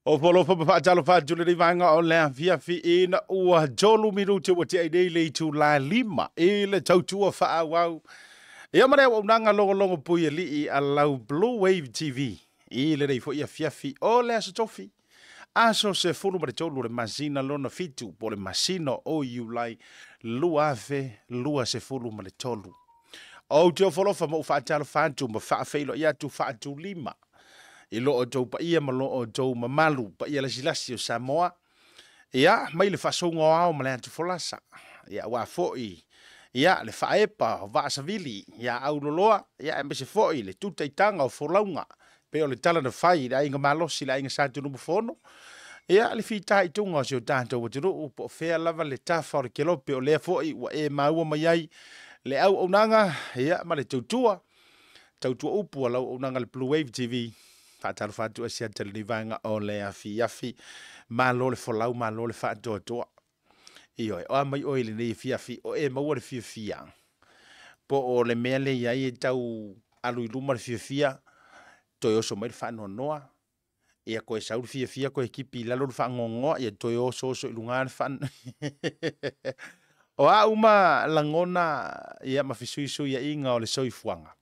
O folofa ma faatalofa atu lenei vaega o le afiafi ina ua tolu minute ua tea ai nei le itula 5 i le tautua faaauau. Ia ma le auaunaga logologo puialii a lau Blue Wave TV i lenei foi afiafi o le Aso Tofi, aso 13 o le masina lona 7 po o le masina o Iulai 2023. Ou te ofo alofa ma ou faatalofa atu ma faafeiloai atu faatulima i lo outou paia ma lo outou mamalu, paia lasilasi o Samoa, ia, mai le faasouga o ao ma le atufolasa, ia, aua foi, ia, le faaepa o vaasavili ia auloloa, ia, aemaise foi le tutaitaga o folauga, pei o le tala na fai i le aiga malosi, le aiga Sa Tunumafono, ia, le fitaituga o si o tatou atunuu, po o fea lava le tafa o le kelope o lea foi ua e maua mai ai le auaunaga, ia, ma le tautua, tautua upu a lau auaunaga le Blue Wave TV. Faatalofa atu Asiata i lenei vaega o le afiafi. Malo le folau, malo le faatoatoa. Ioe, o a mai oe i lenei afiafi, o e maua le fiafia, po o le mea lea i ai e tau alu i luma le fiafia, toe oso mai le faanoanoa, ia toe sau le fiafia toe tipi i lalo le faanoanoa, ia toe osooso i luga le faan... O a uma lagona ia ma fesuisuiaiga o le soifuaga,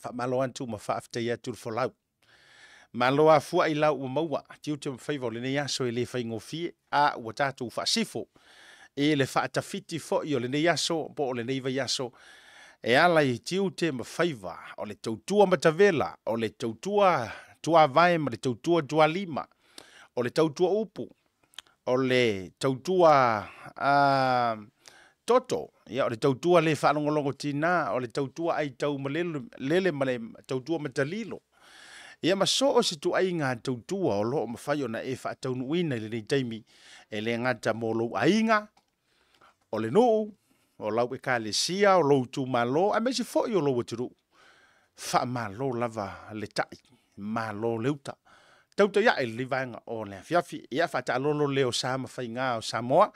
faamalo atu ma faafetai atu le folau. Malo afuai lau ua maua tiute ma faiva o lenei aso e le faigofie, a ua tatou faasifo i le faatafiti foi o lenei aso po o lenei vaiaso e ala i tiute ma faiva o le tautua matavela, o le tautua tuavae ma le tautua tualima, o le tautua upu, o le tautua toto, ia, o le tautua le faalogologo tiga, o le tautua aitau ma lele ma le tautua matalilo. Ia ma so o se tuaiga tautua o lo o mafai ona e faataunuuina i lenei taimi, e le gata mo lou aiga, o le nuu, o lau ekalesia, o lou itumalo, aemaise foi o lou atunuu. Faamalo lava le tai, malo le uta. Tautai ae i lenei vaega o le afiafi. Ia faataalolo leo o sa ma faiga o Samoa,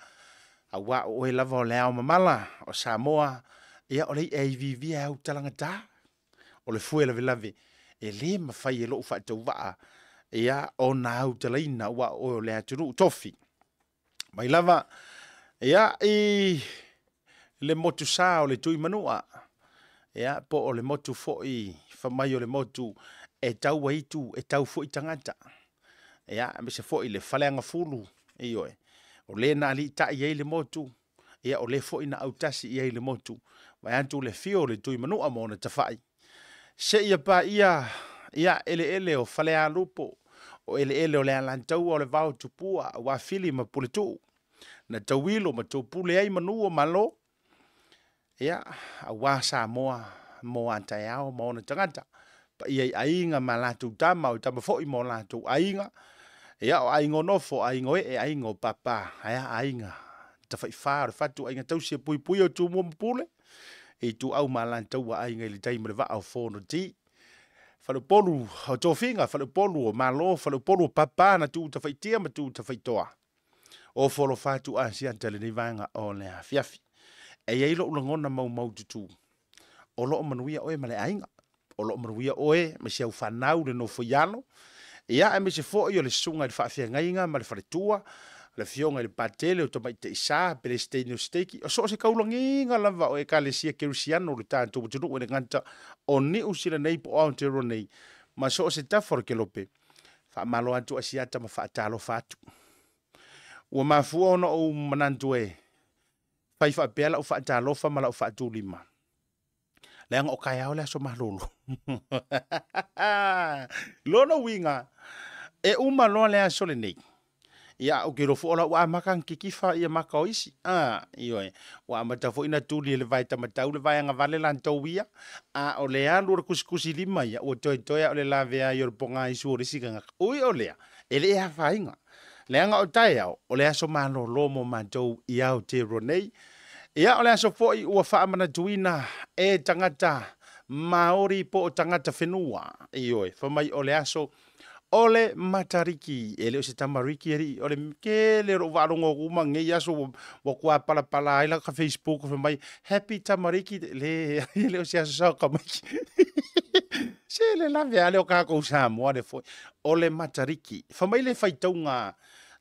aua o oe lava o le ao mamala o Samoa, ia o le i'a e iviivia e autalagata, o le fue lavelave e le mafai e lou faatauvaa ia ona autalaina, aua o oe o le atunuu tofi. Mai lava ia i le motusa o le Tuimanua, ia po o le motu foi famai o le motu e tau aitu e tau foi tagata, ia aemaise foi le Faleagafulu, ioe, o le na aliitai ai le motu, ia o le foi na autasi i ai le motu, vaeatu le afio o le Tuimanua ma ona tafai, seia paia ia eleele o Falealupo, o eleele o le Alataua, o le Vaotupua, aua Fili ma Puletuu, na tauilo ma topule ai manu o Malo, ia, aua Samoa mo a taeao ma ona tagata, paia i aiga ma latou tama, o tama foi ma o latou aiga, ia o aiga o nofo, o aiga o ee, aiga o papa, ae a aiga tafaifa o le fatu, aiga tausi e puipui o Tumua ma Pule, Ituau ma Alataua, Aiga i le Tai ma le Vaa o Fonoti. Faleupolu o tofiga, faleupolu o Malo, faleupolu o papa na tu tafaitia ma tu tafaitoa. O folofa atu Asiata i lenei vaega o le afiafi. E i ai lou lagona maumaututu, o lo o manuia oe ma le aiga, o lo o manuia oe ma si au fanau le nofo i alo, ia aemaise foi o le susuga i le faafeagaiga ma le faletua, le afioga i le Patele o Tamaitai Sa, Peresetene o Seteki, o so o se taulagiga lava o Ekalesia Kerisiano o le tatou atunuu e le gata o Niu Sila nei po o Aotearoa nei, ma so o se tafa o le kelope. Faamalo atu Asiata ma faatalofa atu. Ua mafua ona ou manatu e fai faapea lau faatalofa ma lau faatulima, leaga o taeao le aso malolo. Lona uiga, e uma loa le aso lenei, ia ou te iloa foi o la ua amata ona titifa ia maka o isi. Ioe, ua amata foi ona tuli e le vae tamatau le vae agavale latou ia, a o le alu o le tusitusi lima ia, ua toetoe a o le lavea ai o le pogaisu o le isi tagata. Ui o lea, e le afaina, leaga o taeao o le aso malolo mo matou i Aotearoa nei. Ia o le aso foi ua faamanatuina e tagata Maori po o tagata whenua. Ioe, fai mai o le aso o le Matariki. E le o se tamariki alii, o le tele o lou faalogo atu ma lenei aso ua tua palapala ai laka Facebook fai mai Happy Tamariki. Le, e le o se aso sao tamaiti. Se le lave a lea o kākou Samoa le foi. O le Matariki. Fai mai le faitauga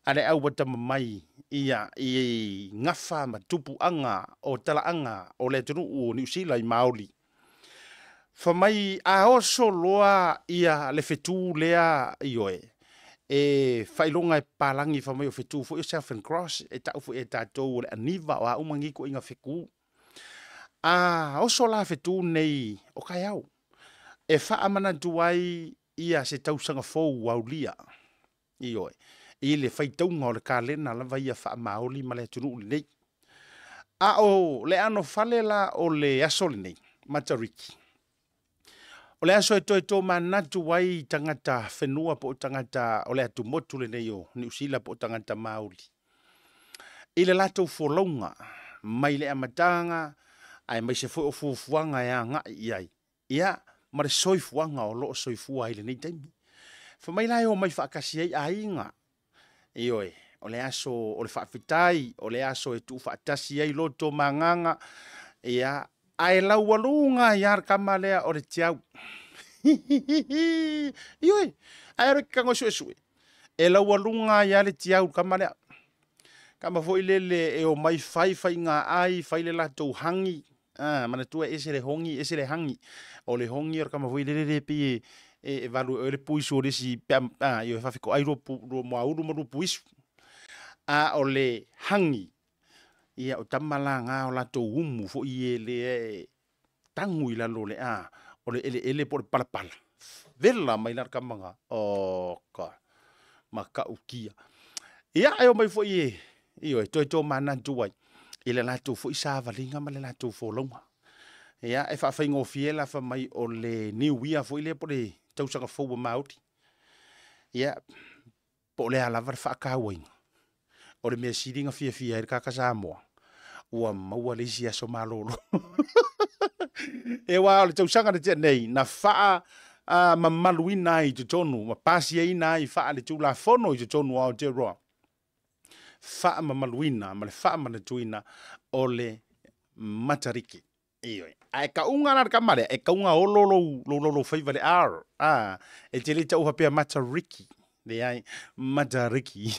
a le au atamamai ia i gafa ma tupuaga o talaaga o le atunuu o Niu Sila i Maoli. Fai mai a oso loa ia le fetu lea, ioe, e faailoga e papalagi fai mai o fetu foi o Southern Cross e tau foi e tatou o le aniva o a uma nei ituaiga fetu. A oso la fetu nei o taeao e faamanatu ai ia se tausaga fou ua aulia, ioe, i le faitauga o le kalena lava ia faamaoli ma le atunuu lenei. A o le anofale la o le aso lenei, Matariki, o le aso e toe tomanatu ai tagata whenua po o tagata o le atumotu lenei o Niu Sila po o tagata Māori i le latou folauga mai le amataga aemaise foi o fuafuaga e agai i ai, ia, ma le soifuaga o lo o soifua ai i lenei taimi. Fai mai la e omai faatasi ai aiga, ioe, o le aso o le faafetai, o le aso e tuufaatasi ai loto ma agaga, ia, ae laualuga ai lava le tama lea o le tiau. Ioe, ae alu e te tago e suesue, e laualuga ai lava le tiau i le tama lea. Tama foi lele e omai fai faiga ai, fai le latou hangi, a, manatua e ese le hongi, ese le hangi. O le hongi o le tama foi lele le pei e valu e oe le puisu o le isi pe a, ioe, faafetoai lua muaulu ma lua puisu. A o le hangi, ia o tama la na o latou umu foi ia lea e tagu i lalo o le a, o le eleele po o le palapala, vela mai la le tama na, oka, matautia. Ia, e omai foi e, ioe, toe tomanatu ai i le latou foi savaliga ma le latou folauga. Ia, e faafaigofie la fai mai o le New Year foi lea po o le tausaga fou ua Māori. Ia, po o le a lava le faatauaina, o le mea sili ona fiafia ai le tagata Samoa, ua maua le isi aso malolo. E aua o le tausaga na tea nei, na faa mamaluina ai i totonu ma pasiaina ai faaletulafono i totonu o Aotearoa, faamamaluina ma le faamanatuina o le Matariki. Ioe. Ae kauga la le tama lea, e tatau ona olo lou laulaufaiva i le R. A, e te le tau faapea Matariki. Leai, Matariki.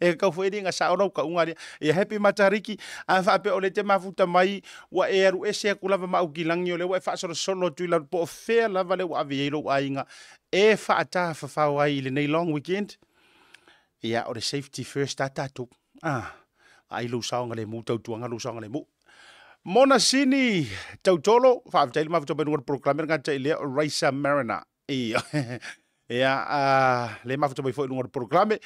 E tatau foi alii ona sao lau tauga lea. Ia happy Matariki, a faapea o lea e te mafuta mai, ua e alu ese atu lava ma Aukilagi, o lea ua e faasolosolo atu i lalo, po o fea lava lea ua ave i ai lou aiga e faatafafao ai i lenei long weekend. Ia, o le safety first a tatou. Ah, vaai lou saogalemu, tautuana lou saogalemu. Mona Sini Tautolo, faafetai le mafuta mai luga o le polokalame le gata i lea o Raisa Mariner. Ia, ia le mafuta mai foi i luga o le polokalame.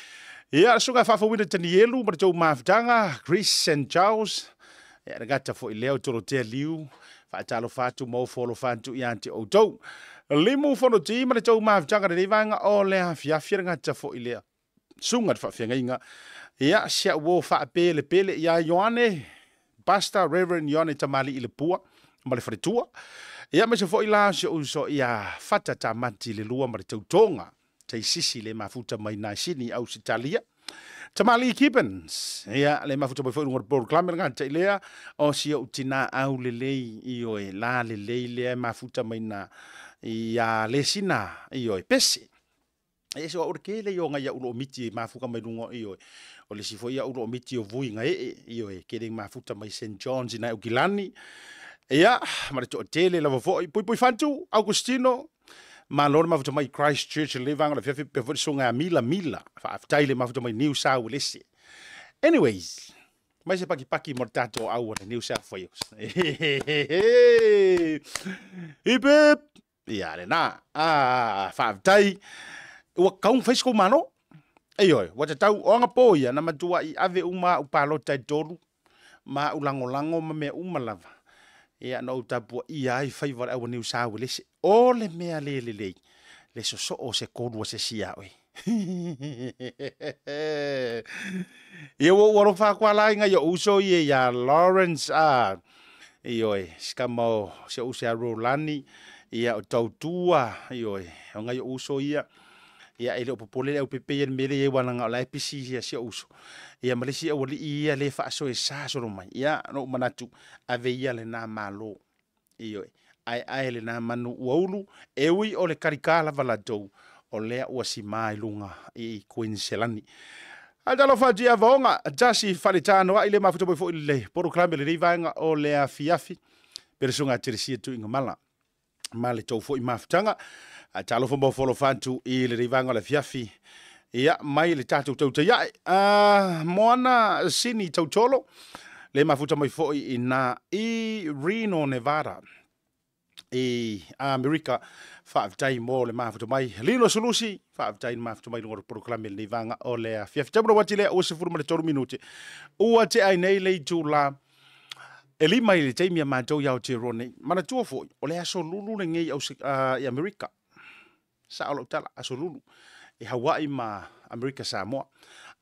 Ia, le susuga faafouina Tanielu ma le tou mafutaga, Chris and Charles. Ia, le gata foi lea o Tolotea Liu, faatalofa atu ma ofo alofa atu ia te outou. Limu Fonoti ma le tou mafutaga lenei vaega o le afiafi le gata foi lea. Susuga le faafeagaiga, ia, si au uo faapelepele ia Ioane, Pastor Reverend Ioane Tamalii Lepua ma le faletua. Ia, aemaise foi la si ou uso ia Fata Tamati le lua ma le tautoga, Taisisi le mafuta mai Naisini, Ausitalia. Tamalii Gibbons, ia, le mafuta mai foi luga o le polokalame le gata i lea, o si ou tina au lelei, ioe, la lelei lea e mafuta mai na ia Lesina, ioe, Pese. E ese o au le tele ia o nai au loomiti e mafuta mai luga, ioe. O le isi foi au loomiti o vui na ee, ioe, tele mafuta mai Saint John's i nai Aukilani. Ia, ma le toatele lava foi. Puipui Fatu, Augustino, malo le mafuta mai Christchurch le vaega o le afiafi pea foi le susuga ia Mila Mila. Faafetai le mafuta mai New South Wales. Anyways, mai se pakipaki mo le tatou au o le New South Wales. Hip hip! Ia lena. Ah, faafetai. Ua tatau ona fai se tou malo. Ioe, ua tatau, o agapō ia, na matuai ave uma au palota e tolu, ma au lagolago ma mea uma lava. Ia, na ou tapuaia ai faiva o le au a Niu Sauelese. O le mea le lelei, le sosoo o se tolu a se isi ia oe. Ia ua ou alofa atu lava la i nai ou uso ia ia Lawrence, a, ioe, si tama o si ou uso ia Rolani, ia o Tautua, ioe, o nai ou uso ia, ia e le o popole le aupepe ia i le mea lea e i ai aua leaga o la e pisi ia si ou uso. Ia ma le isi aualii ia le faasoesa solo mai. Ia na ou manatu, ave ia lena malo. Ioe. Aeae lena manu ua ulu, e ui o le kalikā lava latou, o lea ua simā i luga i Kuiniselani. Ae talofa atu ia Vaoga, tasi faletanoai le mafuta mai foi le polokalame lenei vaega o le afiafi. Pele suga a Teresia Tuigamala ma le tou foi mafutaga. Ae talofa mo folofa atu i lenei vaega o le afiafi. Ia, mai le tatou tautaiae. Moana Sini Tautolo, le mafuta mai foi i na i Reno, Nevada i Amerika. Faafetai mo le mafuta mai. Lilo Sulusi, faafetai le mafuta mai luga o le polokalame lenei vaega o le afiafi. Tamu ati lea ua 13 minute. Ua te ai nei le itula e 5 i le taimi a matou i Aotearoa nei. Manatua foi, o le aso lulu lenei i Amerika. Sa o lau tala, aso lulu. I Hawaii ma Amerika Samoa.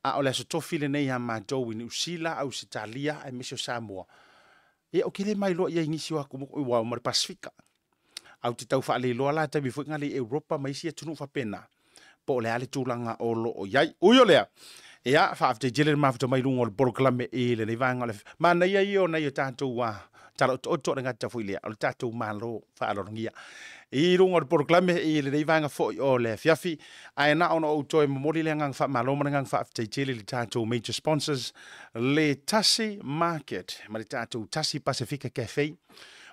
A o le aso tofi lenei a matou i Niu Sila, Ausetalia, aemaise o Samoa. Ia, o ke le mai loa ia nisi o aku ua ma le Pasifika. Au te tau faaleiloa la taimi foi ngale i Europa ma isi atunuu faapena. Po o le a le tulaga o lo o i ai. Ui o lea, ia, faafetai tele le mafuta mai luga o le polokalame i lenei vaega o le manaia ia o nai o tatou tala otooto le gata foi lea o le tatou Malo faaaloalogia i luga o le polokalame i lenei vaega foi o le afiafi. Ae na ona ou toe momoli le agaga faamalo ma le agaga faafetai tele i le tatou major sponsors, le Tasi Market ma le tatou Tasi Pasifika Cafe.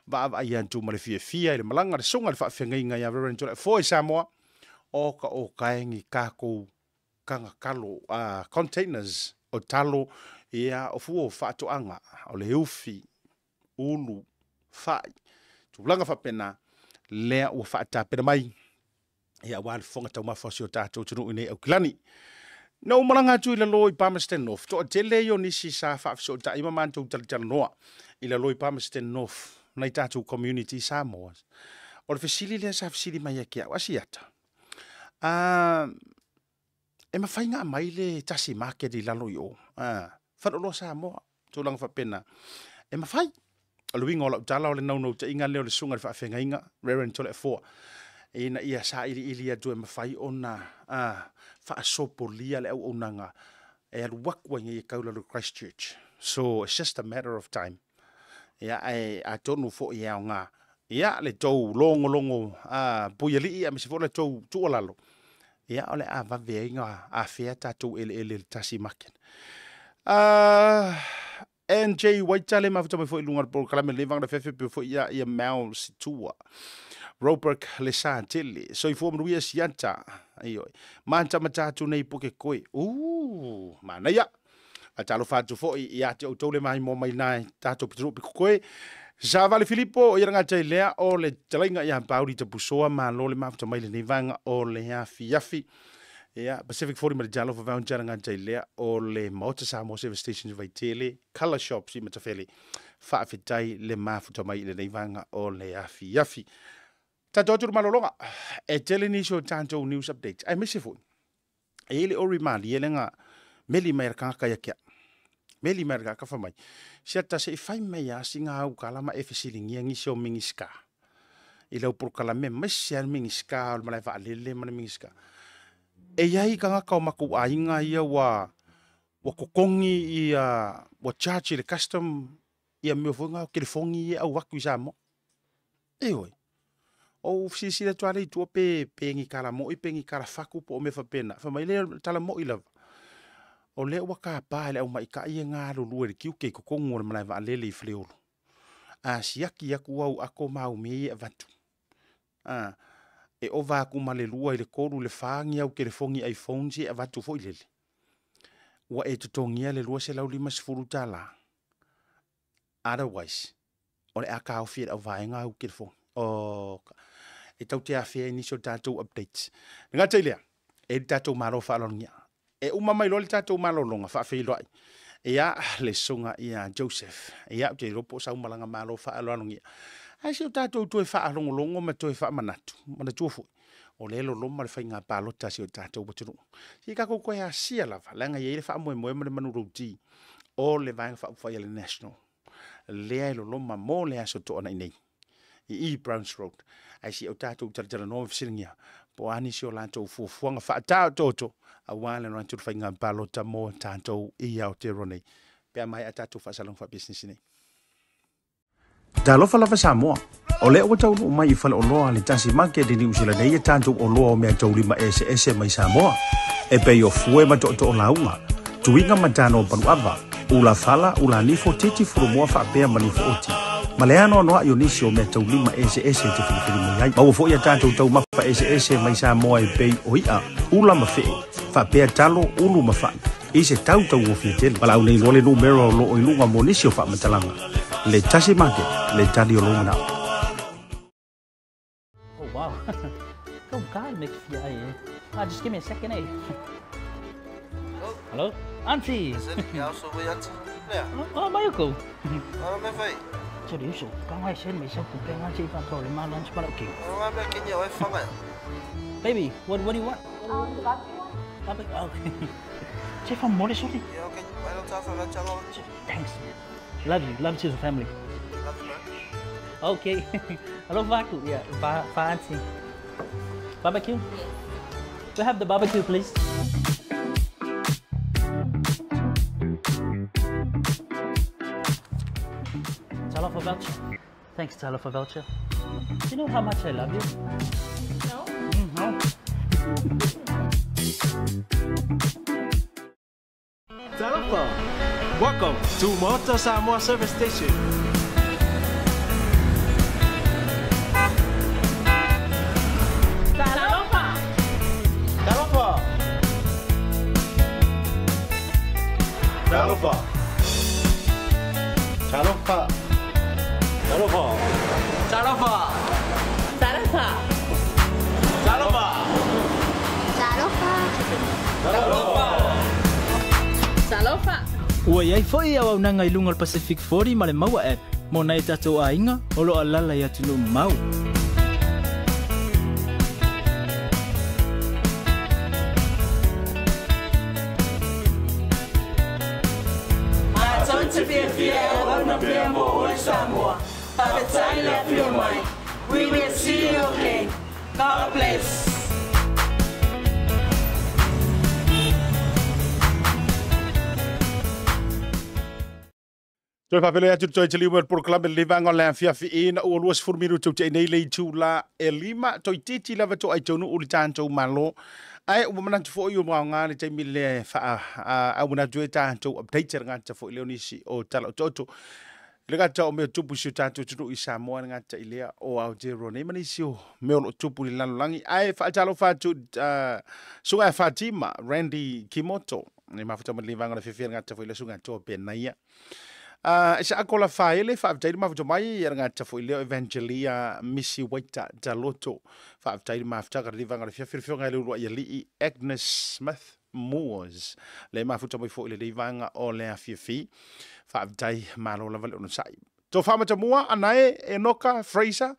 Vaavaai atu ma le fiafia i le malaga le suga le faafeagaiga ia Reverend Toleafoa i Samoa o ka o kaengi kākou kagakalo, containers o talo, ia o fua o faatoaga, o le ufi, ulu, fai, tulaga faapena, lea ua faatapena mai, ia aua le fofoga taumafa o si o tatou atunuu i nei Aukilani. Na ou malaga atu i lalo i Palmerston North, toatele ia o nisi sa faafesootai ma matou talatalanoa i lalo i Palmerston North, nai tatou community Samoa. O le fesili lea sa fesili mai ia te au, Asiata, e mafai ona aumai le tasi market i lalo i o, faleoloa Samoa, tulaga faapena. E mafai. O le uiga o lau tala o le naunautaiga lea o le susuga i le faafeagaiga, Reverend Toleafoa, ina ia sailiili atu e mafai ona faasopolia le auaunaga e alu atu ai nei e tau i lalo i Christchurch. So it's just a matter of time. Ia, ae atonu foi e aoga ia le tou logologo puialii aemaise foi le tou tuualalo, ia o le a vave ai ona afea tatou eleele i le tasi market. NJ Waita le mafuta mai foi i luga o le polokalame lenei vaega fefe pe foi ia ia Mel Situa. Robert le sa tele. Soifua manuia siata. Aioi. Mata mata atu nei poke koe. Manaia. A talofa atu foi ia te outou le maimoa mai nai tatou pitonuu pikokoe. Savali Filipo ia rangata i lea o le talaiga ia Pauli Tapusoa malo le mafuta mai lenei vaega o le afiafi. Ia, Pacific 40 ma le talofa voucher rangata i lea o le Maota Samoa Service Station i Vaitele, Colour Shops i Matafele. Faafetai le mafuta mai i lenei vaega o le afiafi. Tatou atu le malologa, e tele nisi o tatou news updates. Aemaise foi, e i le ori malie le nga meli mai le kangaka ia kia. Meli mai le kangaka fa mai. Sia ta se i fai mai a singa au kala ma e fesilingia nisi o mingiska. I lau polokalame mai se al mingiska o le malae vaalele ma le mingiska. E iai kangaka o makou aiga ia ua totogi ia ua charge i le custom ia mea foi nga telefogi ia au atu i Samoa. E oi. O silasila atu lava le i tua pe ni tala moi pe ni tala fatu po o mea faapena. Fai mai le tala moi lava. O lea ua tapa e le aumaitai e galulue i le tiute i totonu o le malae vaalele i Faleolo. A siaki atu au ato ma au mea ia e avatu. E ova atu ma le 2 i le 3 i le 4 ni au telefoni iPhones ia e avatu foi lele. Ua e totogia le $250. Otherwise, o le a taofi e le auvaega au telefoni. O, e tau te afea i nisi o tatou updates. Le gata i lea, e le tatou malo faaaloalogia. E uma mai loa le tatou malologa faafeiloai. Ia, le susuga ia Joseph. Ia, ou te iloa po o sau malaga malo faaaloalogia. Ae se o tatou toe faalogologo ma toe faamanatu, manatua foi, o lea e loloma le faiga palota a si o tatou atunuu. Se i tatou toe asia lava, leaga e i ai le faamoemoe ma le manulauti o le Vaega Faaupufai a le National. Lea e loloma mo le aso Toonai nei i E. Browns Road. Ae se i o tatou talatalanoa ma fesiligia po o a nisi o latou fuafuaga faataotooto aua le alu atu le faiga palota mo tatou i Aotearoa nei. Pe a maea tatou faasalaga faapisinisi nei. Talofa lava Samoa. O lea ua taunuu mai i faleoloa a le Tasi Market i Niu Sila nei a tatou oloa o meataulima eseese mai Samoa, e pei o fue ma tootoo lauga, tuiga ma tano o paluava, ula fala, ula nifo, titi furumoa faapea ma nifo oti, ma le anoanoai o nisi o meataulima eseese e te filifili mai ai. Maua foi a tatou taumafa eseese mai Samoa e pei o i'a, ula ma fee, faapea talo, ulu ma fai, i se tau taugofie tele. Valaau nei loa le numera o loo i luga mo nisi o faamatalaga. Le Tasi Market, le tali o lou manao. Oh, wow. Go God, make fia ai, eh. Ah, just give me a second, eh. Hello? Auntie! Oh, mai ko. Oh, me fai. 这里手刚开始没收不变，我这饭头里妈乱七八糟给。我买给你我放个。 Baby, what do you want? The barbecue one. Barbecue. Okay. 这饭没得说的。 Yeah, okay. I don't talk for that. Thanks, man. Love you. Love to the family. Love you, man. Okay. Hello, Vaku. Yeah, va, va auntie. Barbecue? Yes. We have the barbecue, please. Talofa voucher. Thanks, Talofa voucher. Do you know how much I love you? No. No. Talofa! Welcome to Moto Samoa Service Station. Talofa! Talofa! Talofa! Talofa! Talofa! Talofa! Talofa! Talofa! Talofa! Talofa! Talofa! Ua iai fo'i auaunaga i luga o le Pacific 40 ma le Maua app mo nai tatou aiga o loo alala i atunuu mamao. Matou te fiafia e auauna pea mo oe Samoa. Faafetai le afio mai. We will see you again. God bless. Toe faapeloi atu le toe taliu mai o le polokalame le vaega o le afiafi ina ua 20 minuti ua tea nei le itula e 5 toeitiiti lava toaitaunuu le tatou Malo ae ua manatu foi ua aoga le taimi lea e faa au manatu ai tatou update le gata foi lea o nisi o tala otooto le gata o mea tupu i si o tatou atunuu i Samoa le gata i lea o Aotearoa nei ma nisi o mea o loo tupu i le lalolagi ae faatalofa atu susuga ia Fatima Randy Kimoto e mafuta mai le vaega o le afiafi le gata foi lea susuga toa Penaia. E sa akola faele faafetai le mafuta mai ia le gata foi lea o Evangelia Misi Waita Taloto faafetai le mafutaga le vaega o le afiafi le afioga i le uluai alii Agnes Smith Moores le mafuta mai foi i lenei vaega o le afiafi faafetai malo lava le onosai. Tofa matamua anae Enoka Fraser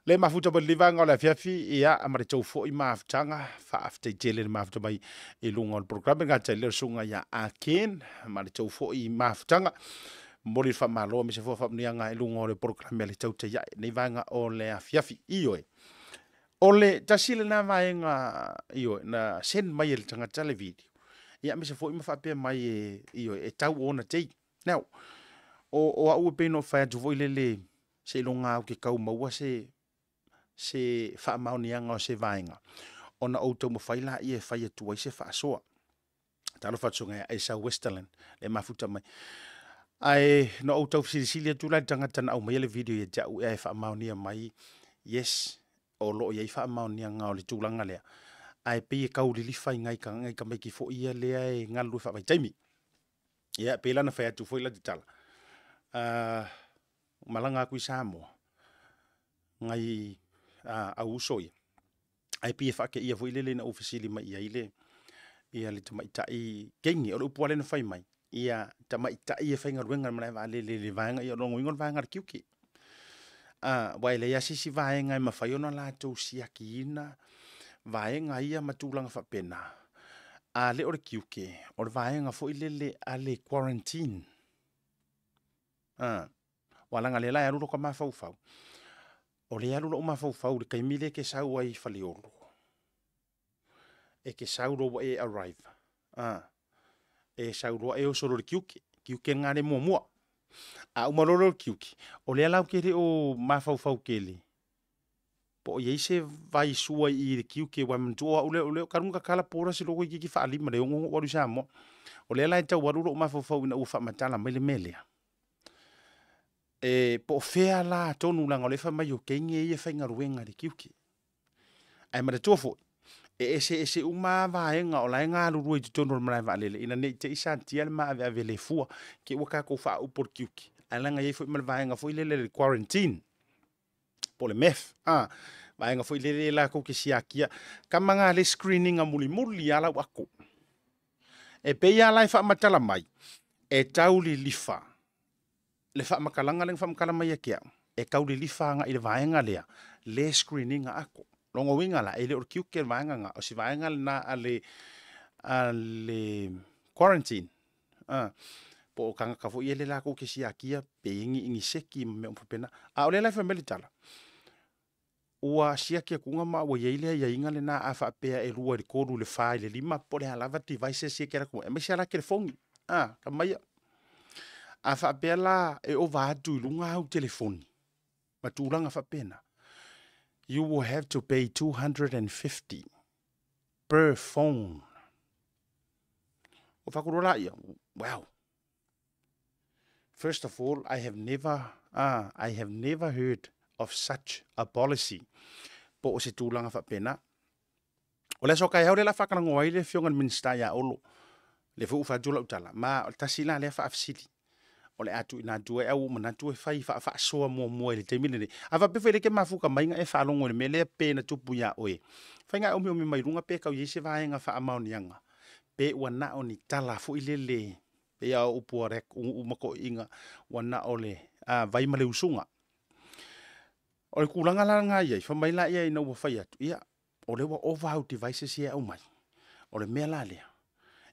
le mafuta mai le vaega o le afiafi ia ma le tou foi mafutaga faafetai tele le mafuta mai i luga o le programe gata i le susuga ia Aken ma le tou foi mafutaga momoli le faamalo aemaise foi o faamanuiaga i luga o le polokalame a le tautai ae nei vaega o le afiafi. Ioe, o le tasi lena vaega ioe na send mai e le tagata le video ia aemaise foi ma faapea mai e ioe e tau ona tei. Now, o au e pei ona ou fai atu foi lele seiloga au ke kau maua se se faamaoniaga o se vaega ona ou taumafai laia e fai atu ai se faasoa. Talofa atu susuga ia Esau Westerland le mafuta mai. Ae na ou tau fesilisili atu la i le tagata na aumaia le video ia te au ea e faamaonia mai, yes, o loo i ai faamaoniaga o le tulaga lea, ae pei e kau lilifa i ngai ngai tamaiti foi ia lea e galulue faavaitaimi. Ia, pei la na fai atu foi la tatala, malaga atu i Samoa, ngai au uso ia, ae pei e faateia foi lele ina ua fesili mai i ai le ia le tamaitai teine. O le upu lava lea na fai mai, ia tamaitai e faigaluega i le malae vaalele i le vaega ia o lona uiga o le vaega a le tiute. Aua e leai lava se isi vaega e mafai ona latou siakiina vaega ia ma tulaga faapena, a le o le tiute, o le vaega foi lele a le quarantine. Aua leaga o lea la e alu lota mafaufau, o lea e alu lou mafaufau i le taimi lea e te sau ai i Faleolo, e te sau loa ua e arrive, e sau loa e oso loa i le tiute, tiute lena lea e muamua. A uma loa lea o le tiute, o lea la ou te le o mafaufau tele po o i ai se vaisua i i le tiute aua e manatua o au lea, o lea talu ona tatala borders seiloga toeitiiti faalima i le 6 ona ou alu i Samoa. O lea la e tau alu lou mafaufau ina ua faamatala mai le mea lea, e po o fea la atonu leaga o lea e fai mai o teine ia e faigaluega i le tiute. Ae manatua foi, e eseese uma lava vaega o la e galulue i totonu o le malae vaalele ina ne i te i satia le maaveave le fua, te i ua tatou faaupu o le tiute, ae leaga e i ai foi ma le vaega foi lele o le quarantine po o le meth, a, vaega foi lele latou te siakia tama na o lea e screen ina mulimuli lava lau ato. E pei lava la e faamatala mai, e tau lilifa le faamatalaga lea na faamatala mai ia te au, e tau lilifa agai i le vaega lea, lea e screen ina ato. O lona uiga la, e le o le tiute le vaega lena, o si vaega lena a le quarantine, po o tagata foi ia latou te siakia pe i ai ni iniseki ma mea uma faapena. A o lea la e fai mai le tala, ua siaki atu ma ua i ai le aiaiga lena a faapea e 2 i le 3 i le 4 i le 5 po o le a lava devices ia e te alu atu ai, aemaise lava la telefoni, tama ia. A faapea la e ova atu i luga au telefoni ma tulaga faapena, you will have to pay $250 per phone. Ou fai atu loa laia, wow, first of all, I have never, I have never heard of such a policy po o se tulaga faapena. O le aso a taeao lea o le a faatalanoa ai le Afioga i le Minisita ia Olo, lea foi ua fai atu lau tala, ma o le tasi la lea faafesili o le a tuuina atu ai, ae ua ou manatu e fai faafaasoa muamua i le taimi lenei. A faapea foi o lea e te mafuta mai na e faalogo i le mea lea pe na tupu ia oe, fai na e omiomi mai luga pe tau i ai se vaega faamaoniaga, pe ua na o ni tala foi lele, pei lava o upu a nuu ma toeaiina, ua na o le vai ma le usuga. O le tulaga la lena e i ai, fai mai lea ina ua fai atu, ia, o lea ua ova au devices ia e aumai, o le mea la lea,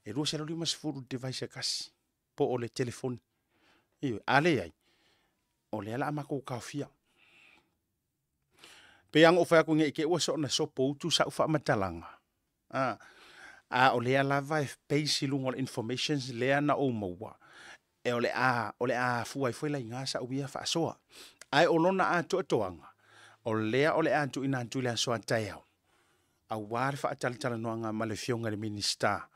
e $250 i le device e tasi po o le telefoni. Ioe. A leai, o lea o le a matou taofia. E pei lava ona ou fai atu ne i te i ua soona sopoutu sau faamatalaga, a o lea lava e base i luga o le information lea na ou maua, o le a afua ai foi la i ina sau ia faasoa. Ae o lona atoatoaga, o lea o le a tuuina atu i le aso a taeao, aua le faatalatalanoaga ma le Afioga i le Minisita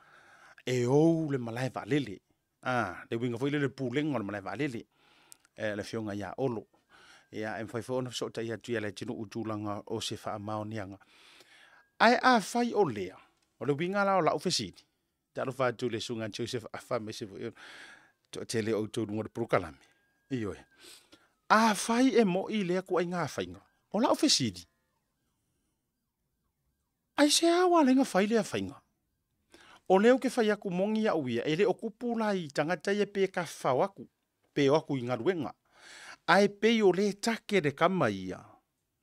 e ou le malae vaalele, le uiga foi lele o le Pulega o le malae vaalele, le Afioga ia Olo. Ia, e mafai foi ona fesootai atu ia Leatinuu i tulaga o se faamaoniaga. Ae afai o lea, o le uiga la o lau fesili, talofa atu i le Susuga ia Joseph Afa aemaise foi o le toatele o outou i luga o le polokalame, ioe, afai e moi lea ituaiga faiga, o lau fesili, aisea ua ala ai ona fai lea faiga? O lea ou te fai atu moni au ia, e le o tupu la i tagata ia pe tafafao atu, pe o atu i galuega, ae pei o lea e target e tama ia,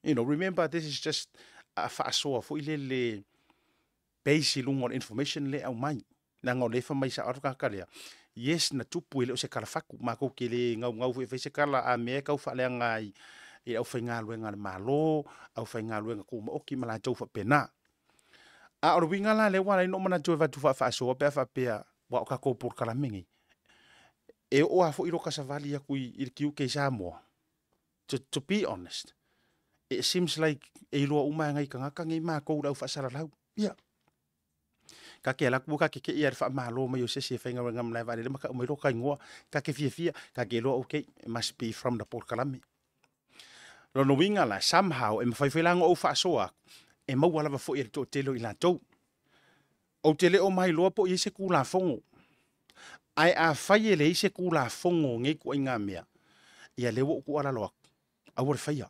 you know, remember this is just a faasoa foi lele base i luga o le information lea e aumai, leaga o lea e fai mai sao lava le tagata lea, yes na tupu e le o se tala fatu, matou te le naunau foi e fai se tala, a mea e tau faaleaga ai i le aufaigaluega a le Malo, aufaigaluega tumaoti ma latou faapena. A o le uiga la lea ua ala ai ona ou manatu e avatu faafaasoa pe a faapea, aua o tatou polokalame nei, e oo lava foi i lota savali atu i le tiute i Samoa, to be honest, it seems like e iloa uma lava e nai tagata nei matou le au faasalalau. Ia, ta te alu atu ua ta tetee lava i le faamalo mai o se isi e faigaluega i le malae vaalele ma tau mai lota igoa, ta te fiafia, ta te iloa okay, it must be from the polokalame. Lona uiga la, somehow, e mafai foi la ona ou faasoa atu, e maua lava foi e le toatele o i latou. Ou te le o mailoa po o i ai se Tulafono, ae afai e leai se Tulafono o nei ituaiga mea, ia lea ua ou tuualalo atu, aua le faia.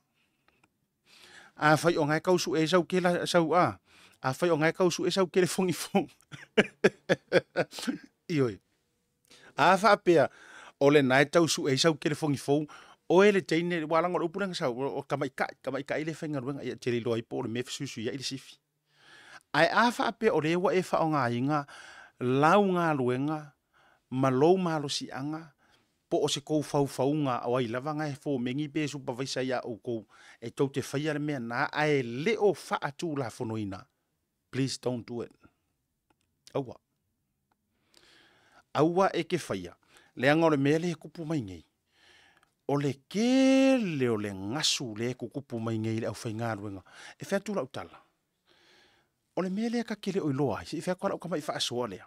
Afai o na e tau sue ai sau kela, sau a, afai o na e tau sue sau telefoni fou, ioe, a faapea o lena e tau sue ai sau telefoni fou, oe le teine, aua leaga o le upu lea na sau, o tamaitai, tamaitai lea e faigaluega, ia ou te le iloa ai po o le mea e fesuisuiai le sifi. Ae a faapea o lea ua e faaaogaina lau galuega ma lou malosiaga po o se tou faufauga o ai lava na e fomeni pe supavaisa ia outou e tou te faia le mea lena ae le o faatulafonoina, please don't do it. Aua. Aua e te faia, leaga o le mea lea e tupu mai nei. O le tele o le gasu lea e tutupu mai nei i le aufaigaluega. E fai atu lau tala, o le mea lea ta te le o iloa ai, se i fai atu lava lau tamai faasoa lea,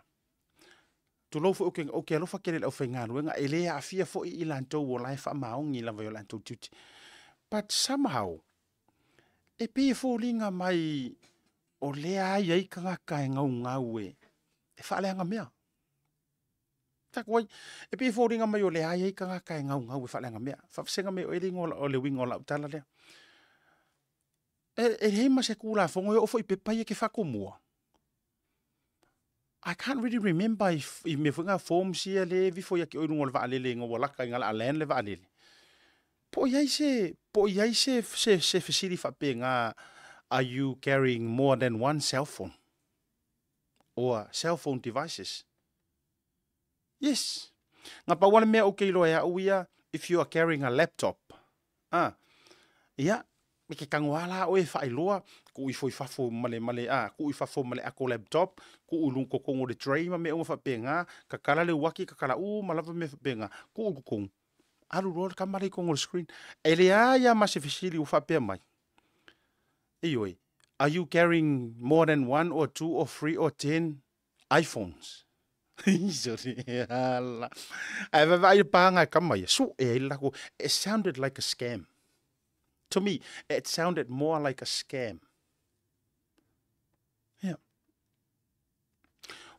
tulou foi ou te alofa tele i le aufaigaluega, e le aafia foi i latou o la e faamaoni lava i o latou tiute. But somehow, e pei e foliga mai o lea e i ai tagata e naunau e faaleaga mea. E pei e foliga mai o lea e i ai tagata e naunau e faaleaga mea. Faavasega mea o ai le uiga o lau tala lea. E leai ma se Tulafono e oo foi i pepa ia e te faatumuina, I can't really remember i mea foi na forms ia lea e aveifo ia te oe i luga o le vaalele ina ua lata ina o le a land le vaalele, po o i ai se, po o i ai se fesili faapena, are you carrying more than one cell phone or cell phone devices? Yes. Na pau lava le mea ou te iloa e au ia, if you are carrying a laptop, a, ia, e te tago lava la oe e faailoa, tuu ifo i fafo ma le, ma le, a, tuu i fafo ma le ato laptop, tuu i luga i totonu o le tray ma mea uma faapena, tatala le uati tatala uma lava mea faapena, tuu i totonu, alu loa le tama lea i totonu o le screen. E leai lava ma se fesili o faapea mai, ioe, are you carrying more than one or two or three or ten iPhones? Ala. Ae vaavaai le paga e kama ia, sue ai le latou. It sounded like a scam. To me, it sounded more like a scam. Ia.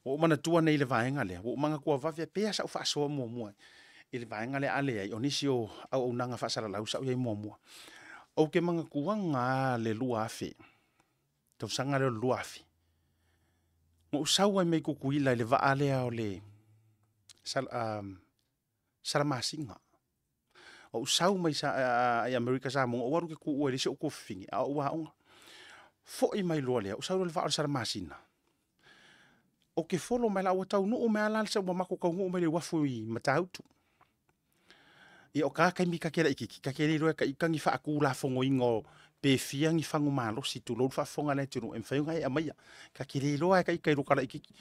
Ua ou manatua nei i le vaega lea, ua ou manatua vave pea sau faasoa muamua i le vaega lea a leai, o nisi o auaunaga faasalalau sa ou i ai muamua. Ou te manatuaga lava le 2000, tausaga lea o le 2000, na ou sau ai mai Tutuila i le vaa lea o le Salamasina. Ou sau mai i Amerika Samoa, ou alu ou te tuua i le isi ou tuafafine a o ou aoga. Foi mai loa lea, ou sau loa i le vaa o le Salamasina, ou te follow mai la, ua taunuu mai lava la, ua matou taunuu mai i le uafu i Matautu. Ia o ta taimi ta te laitiiti, ta te le iloa e ita ni faatulafonoina o pe fia ni fagu malosi tulou le faafofoga a le atunuu e mafai ona e aumaia. Ta te le iloa lava e ita i lota laitiiti,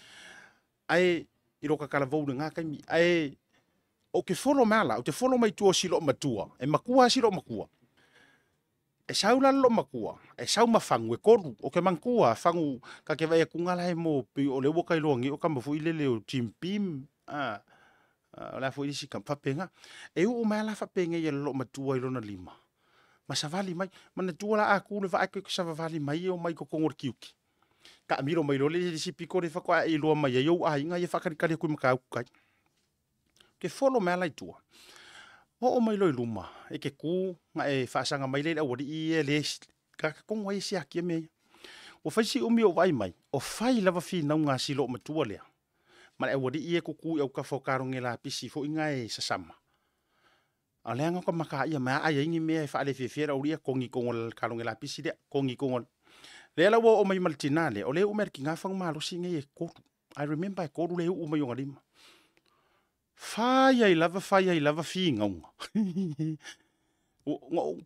ae i lota talavou i lena taimi. Ae ou te follow mai lava la, ou te follow mai tua o si loomatua, e matua lava si loomatua. E sau la le loomatua, e sau ma fagu e tolu. Ou te manatua lava fagu, ta te vaai atu la e mo, pei o lea ua ta iloa nei o tama foi lele o Jim Beam, a, o le a foi le isi tama, faapena. E uu mai lava la faapenei e le loomatua i lona lima, ma savali mai. Manatua la a tu le vaa e toe savavali mai e omai i totonu o le tiute. Taamilo mai loa lea i le isi pito lea faatoa e iloa mai ai ou aiga ia faatalitali atu i Matautu tai. Ou te follow mai lava la i tua. Oo mai loa i luma, e te tu ona e faasaga mai lea i le aualii ia e le tonu ai e siakia mea ia. Ua fai si umi o ou vaai mai, o fai lava finauga a si loomatua lea ma le aualii ia e tutu i autafa o kaloge lapisi foi na e sasama. A o leaga o ta mataia mai a ai ai ni mea e faalefiafia e le aualii ia, togi i totonu o le kaloge lapisi lea, togi i totonu o le... Lea la ua oo mai ma le tina lea, o lea e uu mai e le tina fagu malosi nei e tolu. I remember e tolu lea e uu mai ona lima. Fai ai lava, fai ai lava finauga.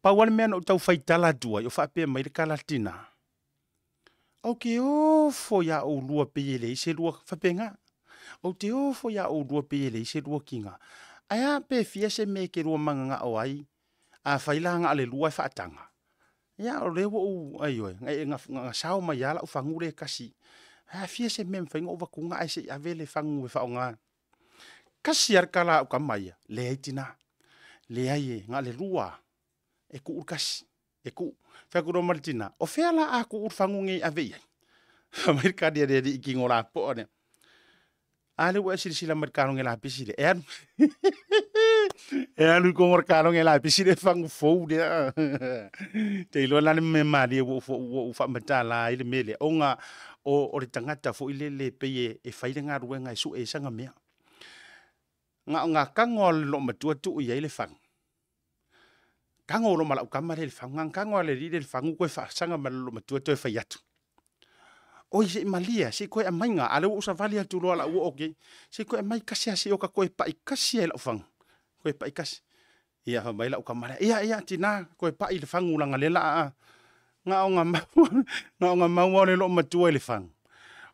Pau lava le mea na ou tau faitala atu ai, o faapea mai le tala a le tina, Ou te ofo iā oulua pei e leai se lua, faapena. Ou te ofo iā oulua pei e leai se lua tina. Ae a pe fia se mea e te lua mananao ai, afai la na o le lua e faataga, ia o lea ua ou, aioe, na sao mai lava lau fagu lea e tasi. A fia se mea e mafai ona ou avatua ae se i ave le fagu e faaaoga. Tasi lava le tala a au tama ia, leai tina, leai e, na o le lua lava, e tuu le tasi, e tuu. Fai atu loa ma le tina, o fea la a tuu le fagu lenei e ave i ai? Fai mai le tali a le alii tino lapoa lea, a lea ua e silasila mai i le kaloge lapisi lea, e alu e alu i totonu o le kaloge lapisi le fagu fou lea. Te iloa la le mea malie ua ou faamatala ai le mea lea, ona o le tagata foi lele pei e fai le galuega e sue ai sana mea. Na ona tago lava o le loomatua tuu i ai le fagu, tago loa ma lau tama lea i le fagu. Na ona tago lava o le alii lea i le fagu toe faasaga ma le loomatua toe fai atu, Oi se i malie lava, se i toe aumaiga, a o lea ua ou savali atu loa o le a ou oo atu i ai. Se i toe aumai tasi lava se i ota toe pai tasi lava i lau fagu, toe pai tasi. Ia fai mai lau tama lea, ia, ia tina, toe pai i le fagu leaga o lea o le a… Na ona maua lava o le loomatua i le fagu,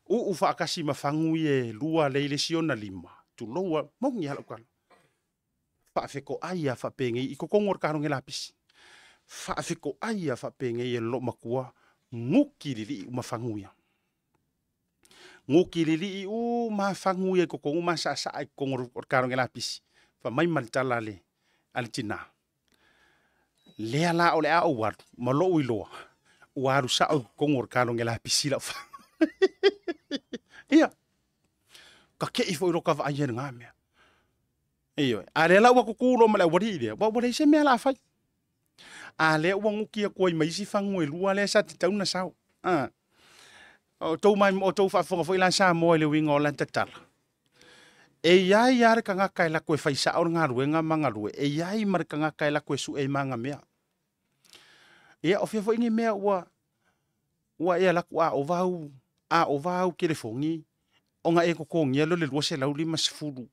uu faatasi ma fagu ia e lua lea e i le isi ona lima, tulou lava, e moni lava lau tala. Faafetoai a faapenei i totonu o le kaloge lapisi. Faafetoai a faapenei e le loomatua guki lilii uma fagu ia. Guki lilii uma fagu ia i totonu ma saasaa i totonu o le kaloge lapisi. Faamai ma le tala a le tina, lea la o le a ou alu ma lou iloa, ua alu sao i totonu o le kaloge lapisi lau fagu. Ia, tate'i foi lota vaai ai i lena mea. Ioe, a o lea la ua tutu loa ma le aualii lea, aua ua leai se mea o le a fai. A o lea ua nuti atu ai ma isi fagu e lua lea sa tatau ona sao. A o outou faafofoga foi la Samoa i le uiga o lata tala, e i ai lava le tagata e alu atu e fai sao le galuega ma galue, e i ai ma le tagata e alu atu e sue ai ma ana mea. Ia, o fea foi ni mea ua e alu atu a ova au telefoni ona e totogia lea o le $250.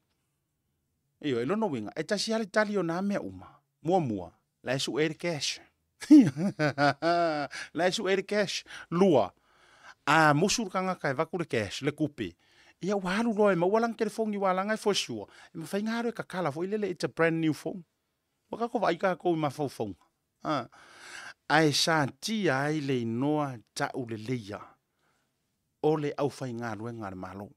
Ioe, o lona uiga, e tasi lava le tali o na mea uma. Muamua, la e sue ai le cash. La e sue ai le cash. Lua, a musu le tagata e avatu le cash, le tupe, ia ua alu loa e maua lana telefoni aua leaga e for sure, e mafai ona alu e tatala foi lele, it's a brand new phone. Ua tatou vaai tatou i mafaufauga, ae satia ai le igoa tauleleia o le aufaigaluega a le Malo.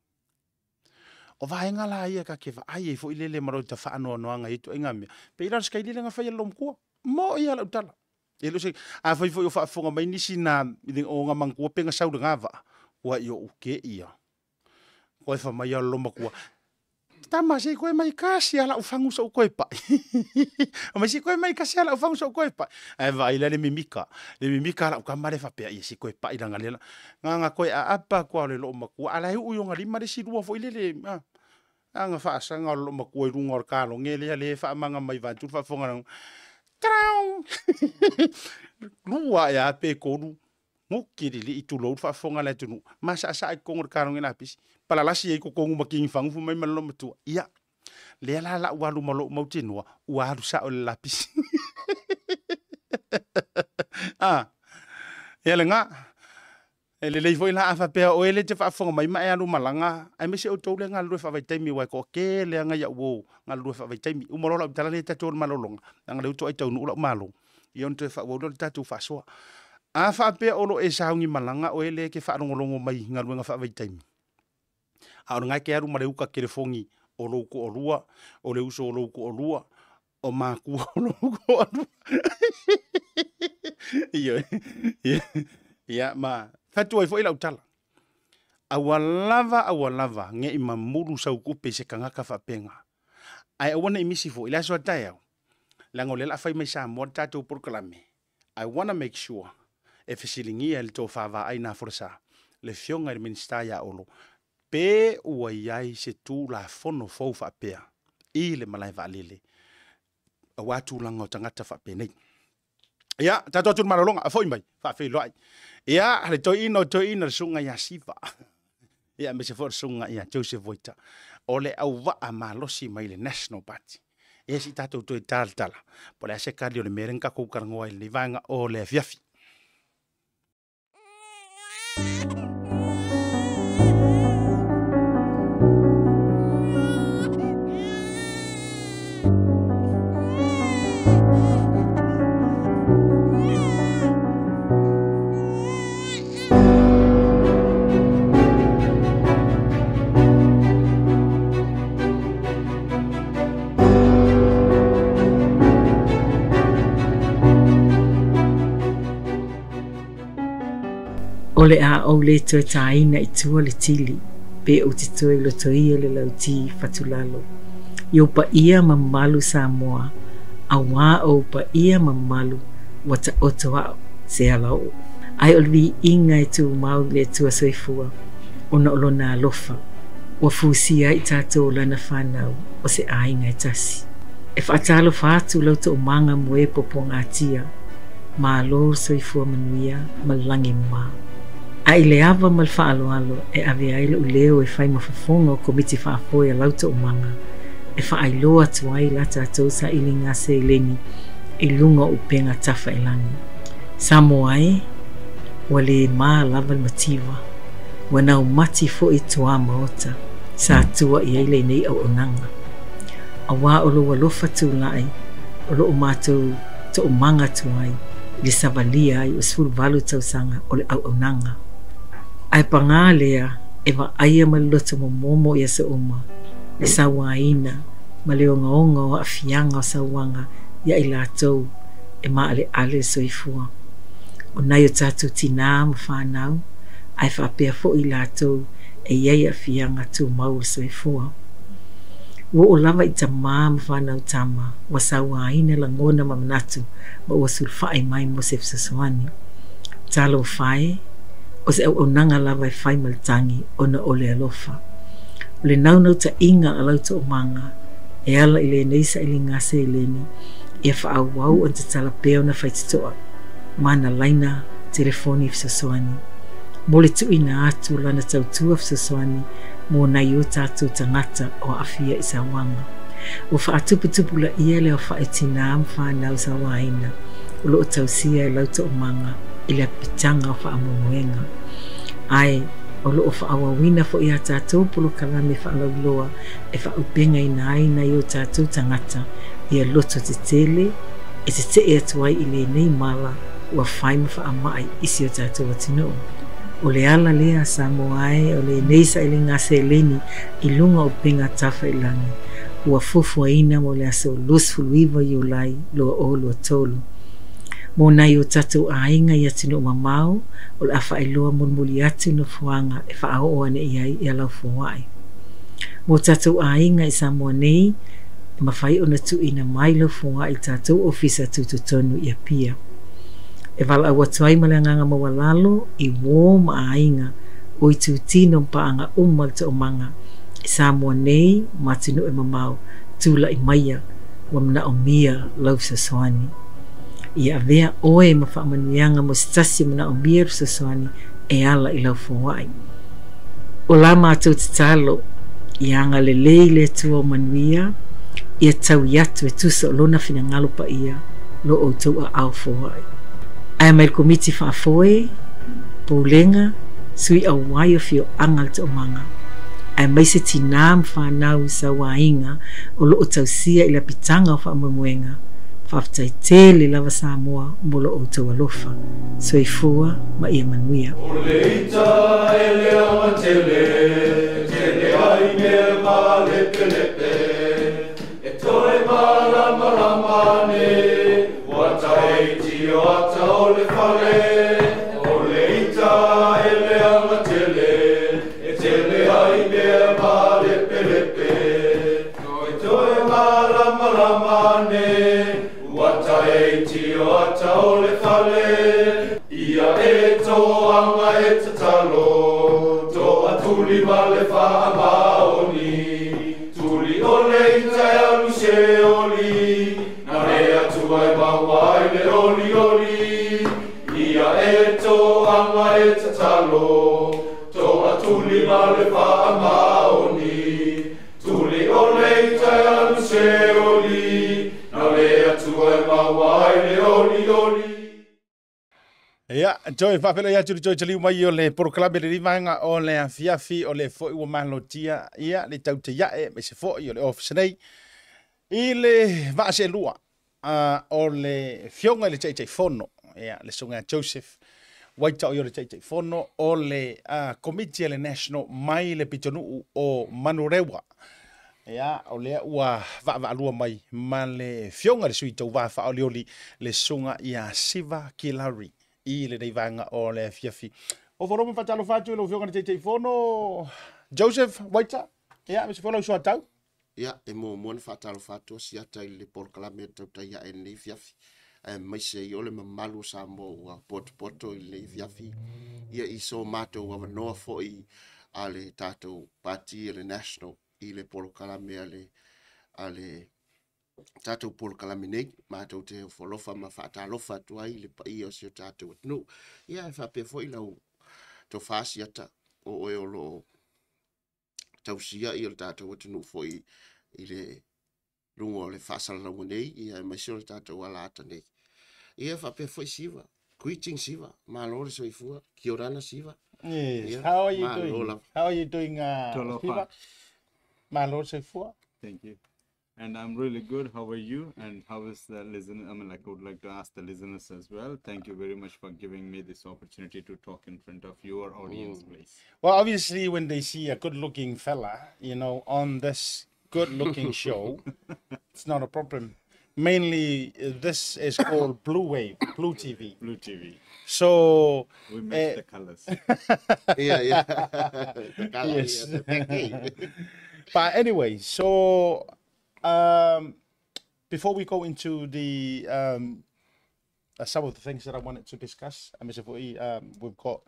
O vaega la ia ta te vaai ai foi lele ma lota faanoanoaga i ia ituaiga mea, pei la o le sikaili lea na fai e le loomatua. Mo'i lava lau tala. E le o se afai foi o faafofoga mai nisi na o ona manatua pe na sau i lena vaa, matuai ou te'i lava. Toe fai mai lava o le loomatua, tama se i toe mai tasi lava lau fagu se i ou toe pai. Fai mai se i toe mai tasi lava lau fagu se i ou toe pai. Ae vaai la i le mimita, le mimita o lau tama lea faapea, ia se i toe pai leaga o lea o le a… Na ona toe aapa atu lava o le loomatua, a o la e uu i ona lima le isi lua foi lele, a na faasaga o le loomatua i luga o le kaloge lea e faamaga mai vaeatu le faafofoga a le atunuu, tarraooo! Lua ae a pe tolu, guki lilii tulou le faafofoga a le atunuu, masaasa i totonu o le kaloge lapisi, palalasi ai i totonu ma tini fagu fai mai ma le loomatua. Ia, lea la o le a ou alu ma lou mautinoa ua alu sao i le lapisi. A, ia lena. E lelei foi la a faapea o oe lea e te faafofoga mai ma e alu malaga, aemaise outou lea e galulue faavaitaimi aua e toatele lava nai au uo galulue faavaitaimi. Uma loa lau tala lea tatou o i le malologa, leaga o lea ua toai taunuu lau malo, ia ona toe faaauau lea o le tatou faasoa. A faapea o lo o e sauni malaga oe lea e te faalogologo mai i galuega faavaitaimi, a o lena e te alu ma le uka telefoni o lou toalua, o le uso o lou toalua, o matua o lou toalua. Ioe. Ia ma fai atu ai foi lau tala, aua lava, aua lava ne i mamulu sau tupe i se tagata faapena. Ae aua ne i misi foi i le aso a taeao, leaga o lea o le a fai mai Samoa le tatou polokalame, I wanna make sure e fesiligia e le tofa vaai Nafolasa le Afioga i le Minisita ia Olo pe ua i ai se Tulafono fou faapea i le malae vaalele aua tulaga o tagata faapenei. Ia, tatou atu i le malologa, a foi mai, faafeiloai. Ia, le toeaina o toeaina le susuga ia Siva. Ia, aemaise foi o le susuga ia Joseph Voita, o le auvaa malosi mai le National Party. Ia, se i tatou toe talatala, po o le a se tali o le mea lea na tatou talanoa ai i lenei vaega o le afiafi. O le a ou le toe tāina i tua le tili, pe ou te toe lotoia le lauti fatulalo. I ou paia ma mamalu Samoa, auā o ou paia ma mamalu ua taoto a'o se alao'o. Ae o le viiga e tumau i le Atua Soifua, ona o Lona alofa, ua fusia ai i tatou o Lana fanau o se aiga e tasi. E faatalofa atu lau toomaga mo e puapuagatia, malo le soifua manuia ma le lagi e mama. A i le ava ma le faaaloalo e ave ai lou leo e fai ma fofoga o Komiti Faafoe a lau toomaga, e faailoa atu ai la tatou sailiga seleni i luga o upega tafailagi. Samoa e, ua le ma lava le mativa, ua naumati foi tuamaota sa tua i ai lenei auaunaga. Auā o lou alofa tulai o loo matou toomaga atu ai i le savalia ai o 18 tausaga o le auaunaga. Ae pagā lea e vaaia ma le loto momomo i aso uma le sauaina ma le ogaoga o aafiaga o sauaga ia i latou e maaleale le soifua o nai o tatou tinā ma fanau ae faapea foi i latou e i ai aafiaga tumau o le soifua. Ua oo lava i tamā ma fanau tama ua sauaina lagona ma manatu ma ua sulufai mai mo se fesoasoani. Talofa e, o se auaunaga lava e fai ma le tagi ona o le alofa. O le naunautaiga a lau toomaga e ala i lenei sailiga seleni ia faaauau ona tatala pea ona faitotoa ma ana laina telefoni fesoasoani mo le tuuina atu o lana tautua fesoasoani mo nai o tatou tagata o aafia i sauaga. Ua faatuputupulaia le aofai o tinā ma fanau sauaina o loo tausia e lau toomaga i le apitaga o faamoemoega. Ae o loo faaauauina foi a tatou polokalame faalauiloa e faaaupegaina ai nai o tatou tagata ia loto tetele e tetee atu ai i lenei mala ua fai ma faamai i si o tatou atunuu. O le ala lea Samoa e o lenei sailiga seleni i luga o upega tafailagi ua fuafuaina mo le aso 29 Iulai 2023. Mo nai o tatou aiga i atunuu mamao, o le a faailoa mulimuli atu nofoaga e faaoo ane i ai ia lau foai. Mo tatou aiga i Samoa nei, e mafai ona tuuina mai lau foai i le tatou ofisa tutotonu i Apia. E valaau atu ai ma le agaga maualalo i uō ma aiga o itutino ma paaga uma o le toomaga i Samoa nei ma atunuu e mamao, tulai maia ua manaomia lau fesoasoani. Ia avea oe ma faamanuiaga mo se tasi e manaomia le fesoasoani e ala i lau foai. O la matou tatalo, ia agalelei le Atua o manuia, ia taui atu e tusa o Lona finagalo paia lo outou aao foai. Ae mai le Komiti Faafoe, Pulega, Sui Auai o Afioaga le Toomaga, aemaise tinā ma fanau sauaina o loo tausia i le apitaga o faamoemoega, faafetai tele lava Samoa mo lo outou alofa. Soifua ma ia manuia. O le ita e leaga tele, tele ai mea malepelepe, e toe malamalama ane, ua taiti o ata o le fale. O le ita e leaga tele, e tele ai mea malepelepe, e toe malamalama ane, ua taiti o ata o le fale. Ia e toaga e tatalo, toa tuli ma le faamaoni, tuli o le ita e alu se oli, na le atua e maua ai le olioli. Ia e toaga e tatalo, toa tuli ma le faamaoni, tuli o le ita e alu se oli, na le atua e maua ai le olioli. Ia, toe faafeiloai atu i le toe taliu mai o le polokalame le vaega o le afiafi o le foi ua malotia ia le tautaiae aemaise foi o le ofisa nei i le vaa seelua o le Afioga i le Taitaifono, ia, le Susuga Joseph Waita o ia o le Taitaifono o le Komiti a le National mai le pitonuu o Manurewa. Ia, o lea ua vaavaalua mai ma le Afioga i le Sui Tauva Faaolioli le Susuga ia Siva Kilari i lenei vaega o le afiafi. O folo ma faatalofa atu i lau Afioga i le Taitaifono Joseph Waita, ia, aemaise foi lau soatau. Ia, e muamua ona faatalofa atu o siata i le polokalame a le tautai ae i lenei afiafi, aemaise ai o le mamalu o Samoa ua potopoto i lenei afiafi, ia i so matou avanoa foi a le tatou Pati a le National i le polokalame a le tatou polokalame nei. Matou te ofo alofa ma faatalofa atu ai i le paia o si o tatou atunuu. Ia, e faapea foi lau tofa siata o oe o loo tausia ia le tatou atunuu foi i le luga o le faasalalauga nei, ia aemaise o le tatou alaata nei. Ia faapea foi Siva. Greetings Siva, malo le soifua, kia orana Siva. Yes, Ia, how are you malo doing? lava. How are you doing, Talofa. Siva? Malo le soifua. Thank you. And I'm really good. How are you? And how is the listener? I mean, like, I would like to ask the listeners as well. Thank you very much for giving me this opportunity to talk in front of your audience, please. Well, obviously, when they see a good-looking fella, you know, on this good-looking show, it's not a problem. Mainly, this is called Bluewave, Blue TV. Blue TV. So we match the colors. Yeah, yeah. The color, Yes. yeah, the package. But anyway, so before we go into the some of the things that I wanted to discuss, Mr. Foi, we've got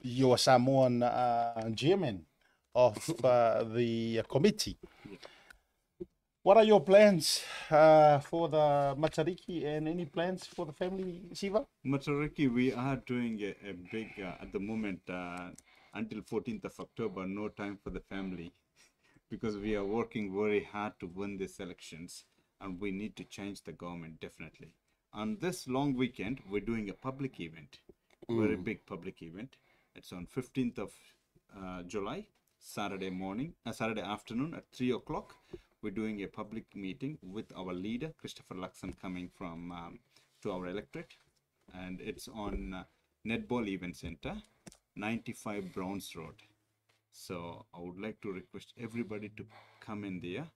your Samoan chairman of the committee. What are your plans for the Matariki, and any plans for the family, Siva? Matariki, we are doing a big, at the moment, until 14th of October, no time for the family, because we are working very hard to win these elections, and we need to change the government, definitely. On this long weekend, we're doing a public event, very big public event. It's on 15th of July, Saturday morning, Saturday afternoon at 3 o'clock. We're doing a public meeting with our leader, Christopher Luxon, coming from to our electorate. And it's on Netball Event Center, 95 Browns Road. So I would like to request everybody to come in there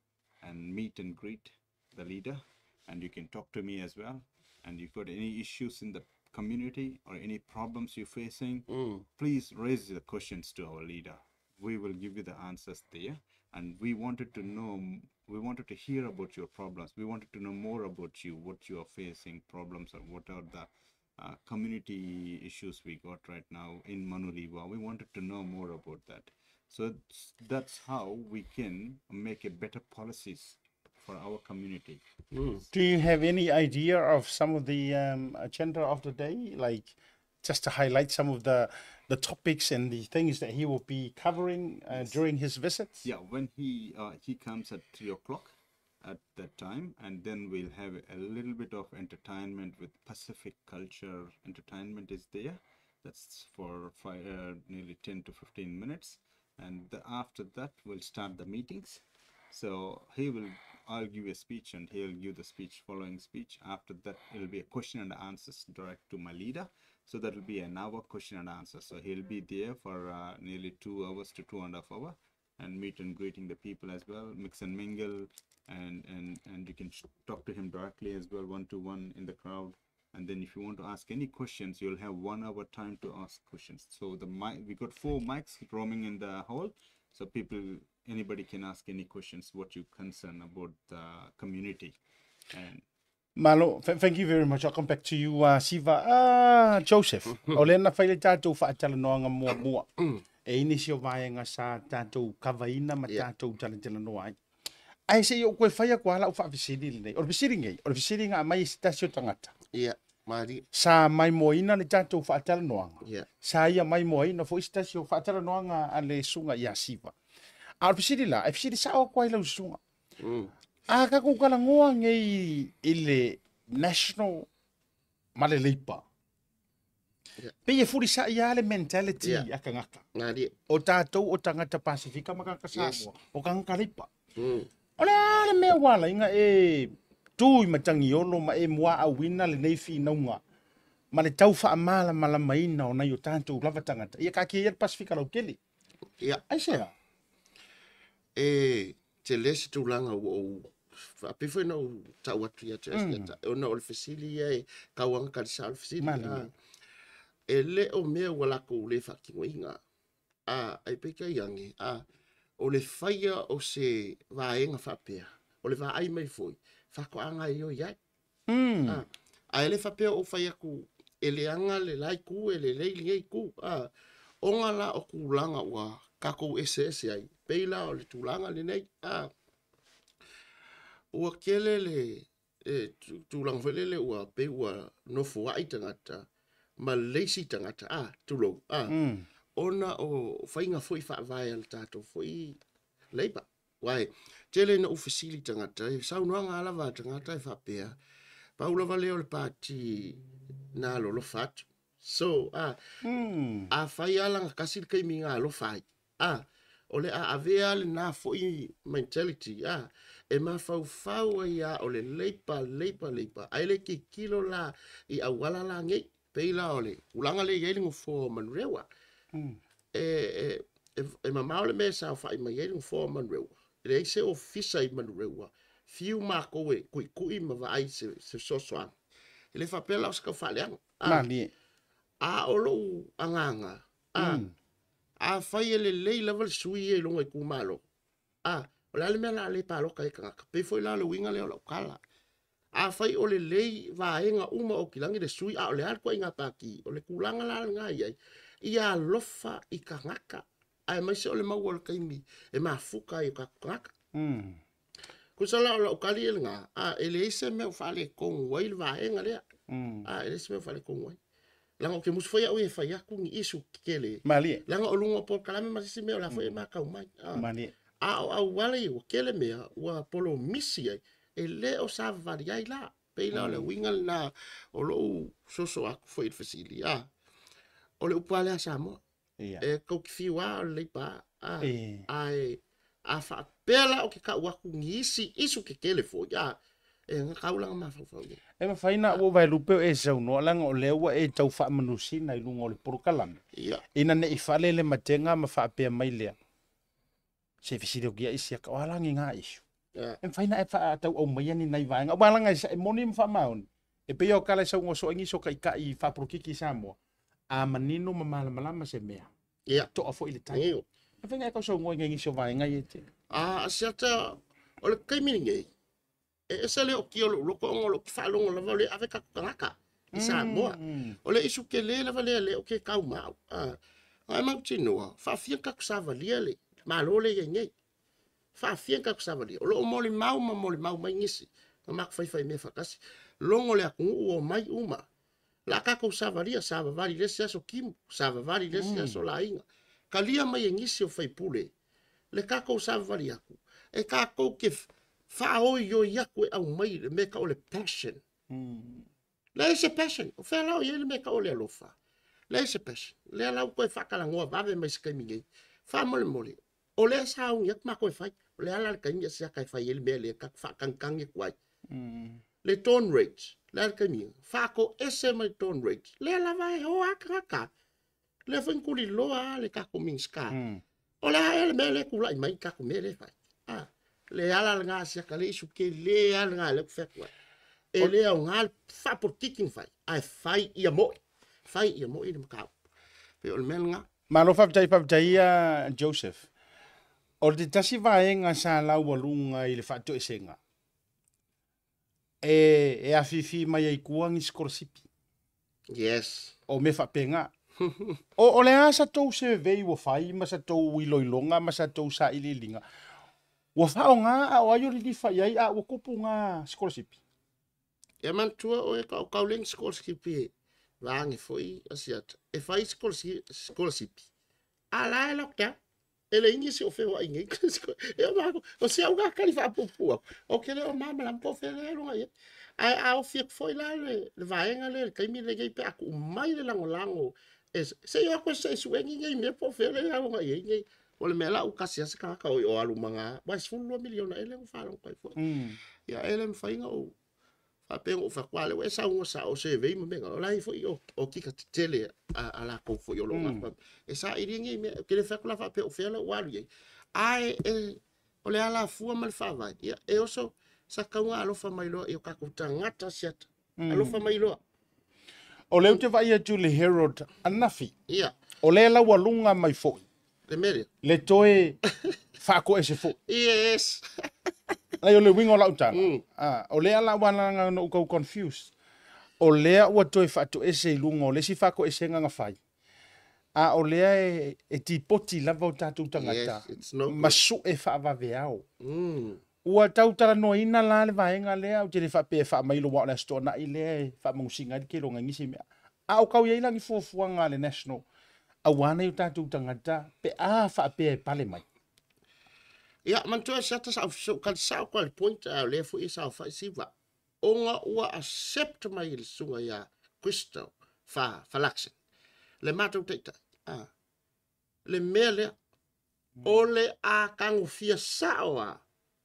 and meet and greet the leader. And you can talk to me as well. And if you've got any issues in the community or any problems you're facing, please raise the questions to our leader. We will give you the answers there. And we wanted to know, we wanted to hear about your problems. We wanted to know more about you, what you are facing, problems, or what are the community issues we got right now in Manurewa. We wanted to know more about that. So that's how we can make a better policies for our community. Do you have any idea of some of the agenda of the day? Like, just to highlight some of the topics and the things that he will be covering during his visits? Yeah, when he comes at 3 o'clock at that time, and then we'll have a little bit of entertainment with Pacific culture. Entertainment is there. That's for nearly 10 to 15 minutes. And after that, we'll start the meetings. So I'll give a speech and he'll give the speech, following speech. After that, it'll be a question and answers direct to my leader. So that will be an hour question and answer. So he'll be there for nearly 2 hours to 2.5 hours, and meet and greeting the people as well, mix and mingle, and you can talk to him directly as well, one-to-one in the crowd. And then if you want to ask any questions, you'll have 1 hour time to ask questions. So the mic, we got 4 mics roaming in the hall, so people, anybody can ask any questions, what you concern about the community. And Malo, thank you very much. I'll come back to you, Siva. Joseph, o le na whaile tātou whaatalanoanga mua mua. E inisi o vaenga sa tātou kavaina ma tātou talatalanoa ai. Ai se i o koe whaia kua ala o whaafisiri lenei. O le fisiri ngei, o le fisiri ngā mai si tasi o tangata. Yeah, maari. Sa mai moina le tātou whaatalanoanga. Yeah. Sa ia mai moina fo isi tasi o whaatalanoanga a le sunga ia Siva. A o le fisiri la, e fisiri sa o koe lau sunga. A kako kalangoa ngei i le national ma le Labour. Pe e furi sa ia le mentality a kangaka. O tātou o tangata Pasifika ma kaka Samoa. O kangaka Labour. O le a le mea wala inga e tui matangi olo ma e mua awina le nei whinaunga. Ma le tau wha amala malamaina o nai o tātou lava tangata. Ia ka kia ia le Pasifika lau kele. Ai sea? E te lesi tūlanga o whapifo ina o tau atu ia te asiata. Ona o le fesili ia e kauanga karisa o le fesili. E le o mea ua lako le whakingo inga. A, ai peka iange. A, o le whaia o se vaenga whapea. O le vaai mai foi. Whako anga i o iai. A ele whapea o whaia ku e le anga le lai ku e le leili ngei ku. A, onga la o kūlanga ua kakou ese ese ai. Peila o le tūlanga le nei. A, ua kele le tūlanga whelele ua pe ua nofo ai tangata. Ma leisi tangata. A, tūlou. A, ona o whainga foi whaavae al tātou foi leipa. Wai, tele na ufisili tangata, e saunoanga alava tangata e whapea. Paula vale o le pāti nā lolo whatu. So, a, a whai alanga kasi le kaimi ngā lo whai. A, o le a avea le nā foi mentality, a, E mafaufau ai lava o le Leipa, Leipa, Leipa, ae le tilotilo la i auala la nei. Pei la o le tulaga lea e i ai le nofoa o Manurewa. E, e, e, e mamao le mea e saofai mai ai le nofoa o Manurewa. E leai se ofisa i Manurewa. Fiu matou e tuitui ma vaai se, se fesoasoani. E le faapea la o se tau faaleaga. A, Malie. a o lou agaga, a, afai e lelei lava le sui ia i lona itumalo, a, o le a le mea o le a le palota ai tagata? Pei foi la o le uiga lea o lau tala. Afai o lelei vaega uma o Kilagi le sui, a o le a le ituaiga pati, o le tulaga la lena e i ai, ia alofa i tagata, aemaise o le maua o le taimi e mafuta ai o tatou tagata. Tusa la o lau tali e lena, a, e leai se mea o faaletonu ai le vaega lea. A, e leai se mea o faaletonu ai. Leaga ou te musu foi au ia e fai atu ni issue tetele. Malie. Leaga o luga o polokalame ma se isi mea o la foi e matau mai. A, Malie. a o auala ia ua tele mea ua polomisi ai, e le o savavali ai la. Pei la o le uiga lena o lou soso atu foi i le fesili. A, o le upu lava lea a Samoa. Ia. E tou te fiu lava o le Leipa a, E. ae a faapea la ou te tau atu ni isi issue tetele foi, a, e gata laga mafaufau i ai. E mafai na ua vaelupe o e saunoa leaga o lea ua e tau faamanusina i luga o le polokalame. Ia. Ina ne i fale le matega ma faapea mai lea. Se fesili atu ia i siaka, o a la ni ngā issue? Ia. E mafai na e faatau aumaia ni nai vaega. Aua laga e moni ma faamaoni. E pei o kala e saunoa soo ai nisi o taitai faapolokiki i Samoa. A manino ma malamalama se mea. Ia. Toa foi le tai. Io. E mafai na e tau saunoa i nai nisi o vaega ia e tele. A, siata, o le taimi lenei, e ese le ootia o lou loto ona o lou faalogo lava o lea e ave tatou tagata i Samoa. O le issue tele lava lea lea ou te tau ma au. A, na e mautinoa, faafia ona tatou savalia le Malo lea e i ai nei. Faafia ona tatou savalia. O lo o molimau ma molimau mai nisi na matou faifai mea faatasi. Logo le atunuu o omai uma. La tatou savalia, savavali i le isi aso timu, savavali i le isi aso laina. Talia mai e nisi o faipule le tatou savavali atu. E tatou te faaoioi atu e aumai le mea e tau o le passion. Leai se passion. O fea la o i ai le mea e tau o le alofa? Leai se passion. Lea la ua toe faatalanoa vave mai se taimi nei. Faamolemole, o lea sa augi atu matou e fai. O le a la le taimi a siaka e fai ai le mea lea tatou faatagitagi atu ai. Le dawn raids, le a le taimi ea? Faatoese mai le dawn raids. Lea lava e o a tagata. Lea foi na tuliloa lava le tatou Minisita. O le a ea le mea lea e tulai mai i tatou mea lea e fai? A, le ala lena a siaka le issue tele lava lena lea ou te fai atu ai. E le aoga le faapolokiki na fai, ae fai ia moi. Fai ia moi le mataupu. Pei o le mea lena. Malo faafetai, faafetai ia Joseph. O le tasi vaega sa laualuga i le faatoesega, e, e afifi mai ai tua ni sikolasipi. Yes. O mea faapena. O, o le a sa tou survey ua fai ma sa tou iloiloga ma sa tou sailiiliga, ua faaaoga a o ai o lilifa i ai a ua tupu ngā sikolasipi? Ia manatua oe kaukau le ni sikolasipi e vaage foi asiata. E fai sikolasipi. A la e lockdown. E leai nisi o feoai nei. E o matou, o si au kali faapuupuu atu. Ou te le o malamalama po o fea lea e alu agai i ai. Ae a ofi atu foi la le vaega lea i le taimi lenei pe a tuu mai le lagolago e se i o atu e se i sue ni nei mea po o fea lea e alu agai i ai nei. O le mea la ua tasi lava se tagata o i o alu ma ga, aua e 12 miliona ea lea ua faalogo ai foi. Ia e le mafai ona ou faapea ona ou fai atu, a o lea ua e saunoa sao o survey ma mea na, o la e i ai foi o kika tetele a latou foi o lo o gafa e saili nei mea. Ou te le fai atu la faapea o fea la ua alu i ai, ae o le alafua ma le faavae, ia e oso sa tau alofa mai loa i o tatou tagata siata. Alofa mai loa. O lea ou te vaai atu i le Herald ananafi. Ia. O lea laualuga mai foi. Le mea lea. Le toe faatoese foi. Yes. Leai o le uiga o lau tala, a, o lea la ua laga ona ou tau confused. O lea ua toe faatoese i luga o le isi faatoesega na fai, a o lea e tipoti lava o tatou tagata Yes, it's no good. ma sue faavaveao. Ua tau talanoaina la le vaega lea, ou te le faapea e faamailo aua o le Aso Toonai lea e faamanusiga ai le tele o nai nisi mea. A o kau i ai la ni fuafuaga a le National aua nai o tatou tagata pe a faapea e pale mai? Ia, manatua e siata sa au kali sao koa le point a o lea foi e saofai siva. Ona ua accept mai e le susuga ia Crystal Fa Falaksen, le matou taitai, a, le mea lea, o le a tagofia sao lava.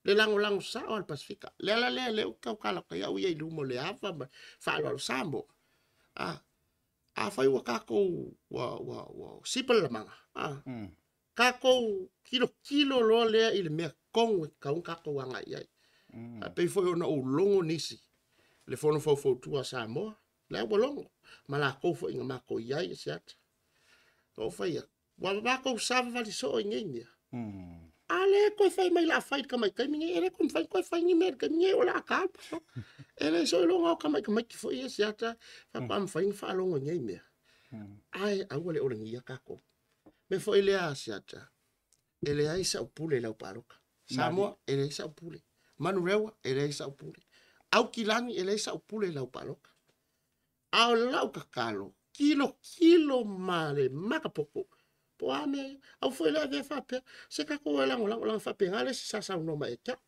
Le lagolago sao a le Pasefika. Le ala lea lea ou te tautala atu ai au ia i luma o le ava ma faaaloalo Samoa. A, afai ua tatou ua ua ua sipa le lamaga, a, tatou tilotilo loa lea i le mea tonu e tatau ona tatou agai i ai. Ae pei foi ona ou logo nisi, le Fono Faufautua a Samoa, lea ua logo, ma latou foi na matou i ai e se ata. Na ou fai atu, ua matou savavali soo i nei mea. A lea e toe fai mai o le a fai i le tamai taimi nei, e le toe mafai ona toe fai ni mea i le taimi nei, o le a ta le palota. E le soiloga o tamai tamaiti foi ia e siata faatoa mafai ona faalogo i nei mea. Ae aua le olegia tatou. Mea foi lea a siata, e leai sau pule i lau palota. Samoa, e leai sau pule. Manurewa, e leai sau pule. Aukilani, e leai sau pule i lau palota. A o lau tatalo, tilotilo ma le makapoto, po o a mea ia. Aua foi le avea faapea, se tatou o e lagolago, leaga e faapena le isi sa saunoa mai ia te au.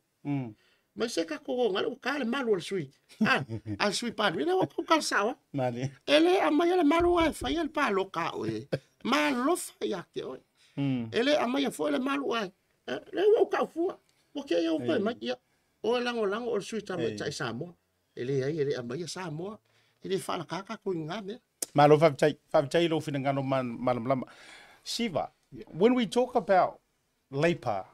Mai se tatou o ua ta le malu a le sui, a, a le sui Palemia, lea ua tautala sao ai. Malie. E le aumaia le malu ae faia le palota a oe, ma alofa ia te oe. E le aumaia foi le malu ae, lea ua ou tau fua, ua te i ua fai mai, ia, o e lagolago o le sui tamaitai Samoa. E leai, e le aumaia Samoa, e le faalata tatou i lena mea. Malo faafetai, faafetai i lou finagalo malamalama. Siva, when we talk about Labour,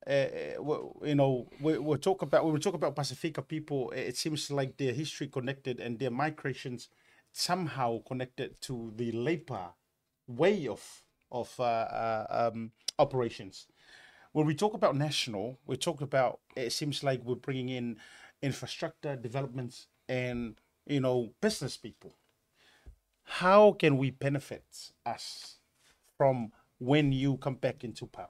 you know, we talk about, when we talk about Pasifika people, it seems like their history connected and their migrations somehow connected to the Labour way of operations. When we talk about national, we talk about, it seems like we're bringing in infrastructure developments and, you know, business people. How can we benefit us from when you come back into power?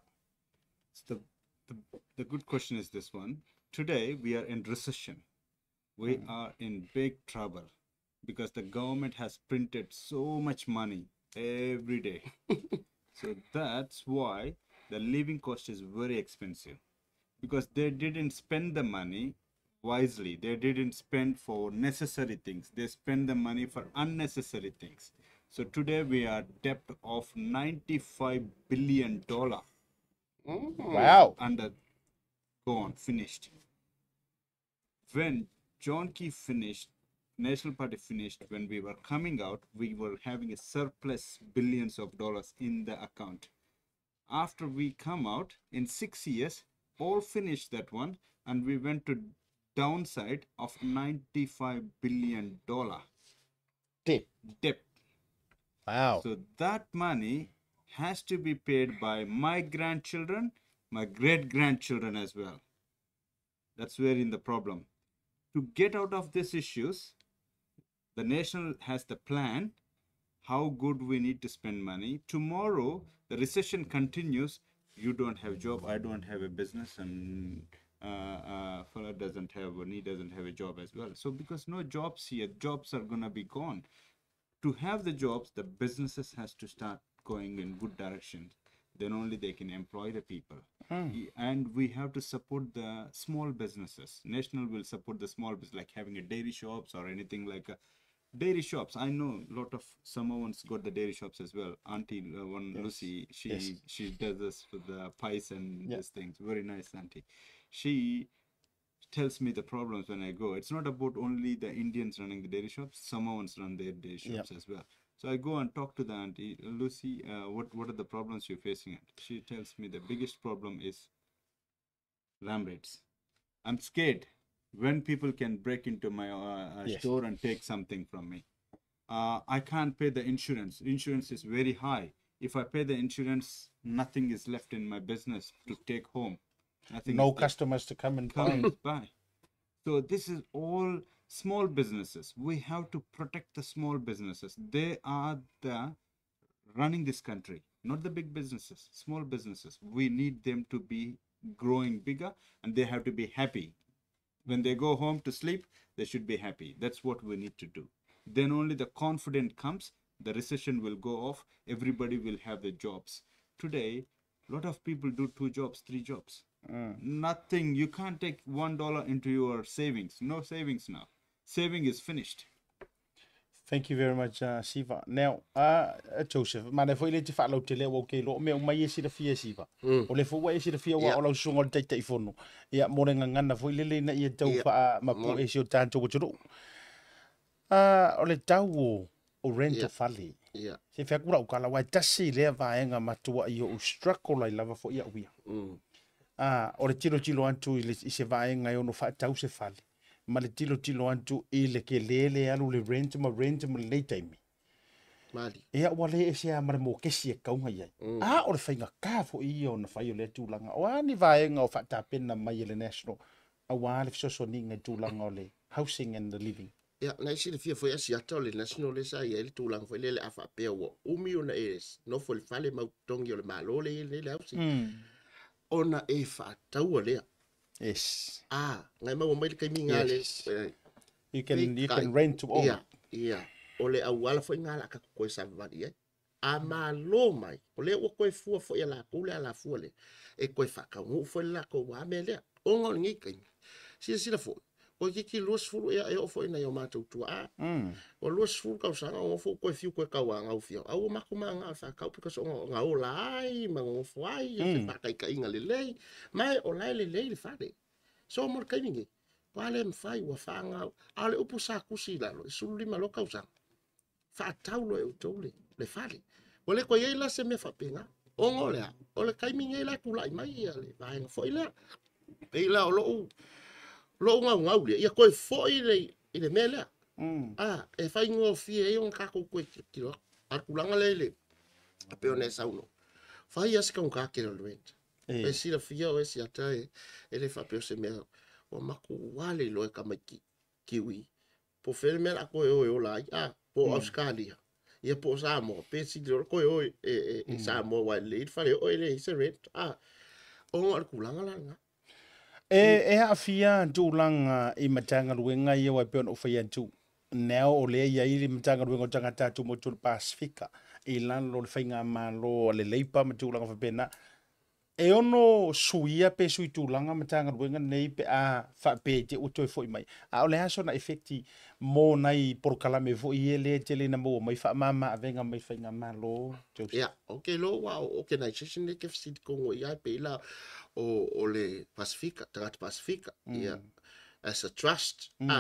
The good question is this one. Today, we are in recession. We are in big trouble because the government has printed so much money every day. So that's why the living cost is very expensive, because they didn't spend the money wisely. They didn't spend for necessary things. They spend the money for unnecessary things. So today we are debt of $95 billion. Wow. Under, gone, finished. When John Key finished, National Party finished, when we were coming out, we were having a surplus billions of dollars in the account. After we come out, in 6 years, all finished that one, and we went to downside of $95 billion. Debt. Debt. Wow. So that money has to be paid by my grandchildren, my great-grandchildren as well. That's where in the problem. To get out of these issues, the National has the plan how good we need to spend money. Tomorrow, the recession continues. You don't have a job, I don't have a business, and fella doesn't have, and he doesn't have a job as well. So because no jobs here, jobs are going to be gone. To have the jobs, the businesses has to start going in good direction. Then only they can employ the people. And we have to support the small businesses. National will support the small business, like having a dairy shops or anything like a dairy shops. I know a lot of Samoans got the dairy shops as well. Auntie, one Lucy, she does this for the pies and these things. Very nice auntie. She tells me the problems when I go. It's not about only the Indians running the dairy shops. Samoans run their dairy shops as well. So I go and talk to the auntie, Lucy, what are the problems you're facing? She tells me the biggest problem is ram raids. I'm scared when people can break into my store and take something from me. I can't pay the insurance. Insurance is very high. If I pay the insurance, nothing is left in my business to take home. Nothing. No is left. customers to come and Come buy. and buy. So this is all small businesses. We have to protect the small businesses. They are the running this country, not the big businesses, small businesses. We need them to be growing bigger, and they have to be happy. When they go home to sleep, they should be happy. That's what we need to do. Then only the confidence comes, the recession will go off, everybody will have the jobs. Today, a lot of people do 2 jobs, 3 jobs. Nothing. You can't take $1 into your savings. No savings now. Saving is finished. Thank you very much, Siva. Now, Joseph, manaia foi lea e te faalautele aua ou te iloa o mea uma ia e silafia e Siva. O lea foi ua e silafia aua o lau susuga o le Taitaifono, ia, mo le gagana foi lele ina ia tau faamapue i si o tatou atunuu. O le tau o rent o fale, se i fai atu lau tala, aua e tasi lea vaega matuai ou struggle ai lava foi au ia. O le tilotilo atu i se vaega e ono faatau se fale, ma le tilotilo atu i le tele le alu le rent ma rent ma lenei taimi. Mali. Ia ua le ese lava ma le mokesi e tatau ona i ai. A o le faigata foi ia ona fai o lea tulaga. O a ni vaega o faatapena mai e le National aua le fesoasoaniga i tulaga o le housing and the living? Ia, na e silafia foi Asiata o le National lea sa i ai le tulaga foi lea le a faapea ua umi ona e nofo i le fale mau totogi o le Malo lea e i ai nei le housing. Ona e faataua lea. Yes. Ah, ngai maua mai le taimi ngā le. Yes. You can rent to own. Ia, ia. O le auala foi ngā la ka koe savavali ai. A malo mai, o lea ua koe fua foi a lakou le alafua lea. E koe whakaungu foi le lakou wā mea lea. Ona o lenei taimi. Silasila foi, koe kiki 20 ea e oo foi nai o matou tuaa. Ua 20 tausaga o nofo koe fiu koe tauagau fia. Au ua matou magaga o le whakau because o nga ola ai, ma nonofo ai, o se whakaikaiga lelei. Mai o lae lelei le fale. So mo le taimi nei, ua le mawhai, ua whaangau. A o le upu sa kusi i lalo, e 15 loa tausaga. Whaatau loa e outou le fale. Ua le koe i ai la se mea whaapenga. Ona o le a, o le taimi nei la tulai mai ia le vaega foi lea. Pei la o lou gaugau lea, ia koe foi i le mea lea. Ah, e faigofie ai ona tatou koe tilotilo atu. A o le tulaga lea i le, e pei ona e saunoa, fai lava se taugata tele o le rent. E silafia oe Siata e le faapea o se mea ua matua le iloa e tamaiti Kiwi. Po o fea le mea o le a toe o e ola ai, a, po o Ausetalia, ia po o Samoa, pe sili loa le toe o i Samoa aua e lelei le fale oo e leai se rent, a. Ona o le tulaga la lena. E aafia tulaga i Matagaluega ia aua e pei ona ou fai atu, now o lea e i ai le Matagaluega o Tagata Tumaoti o le Pasefika i lalo o le faigamalo a le Labour ma tulaga faapena. E ono suia pe sui tulaga Matagaluega nei pe a faapea i te i ua toe foi mai. A o le a sona efekti mo nai polokalame foi ia lea e tele ina maua mai faamama-avega mai faigamalo, Joseph? Ia, ou te iloa ua o organisation nei e te fesili tonu i ai pei la o le Pasefika, tagata Pasefika, ia, as a trust, a,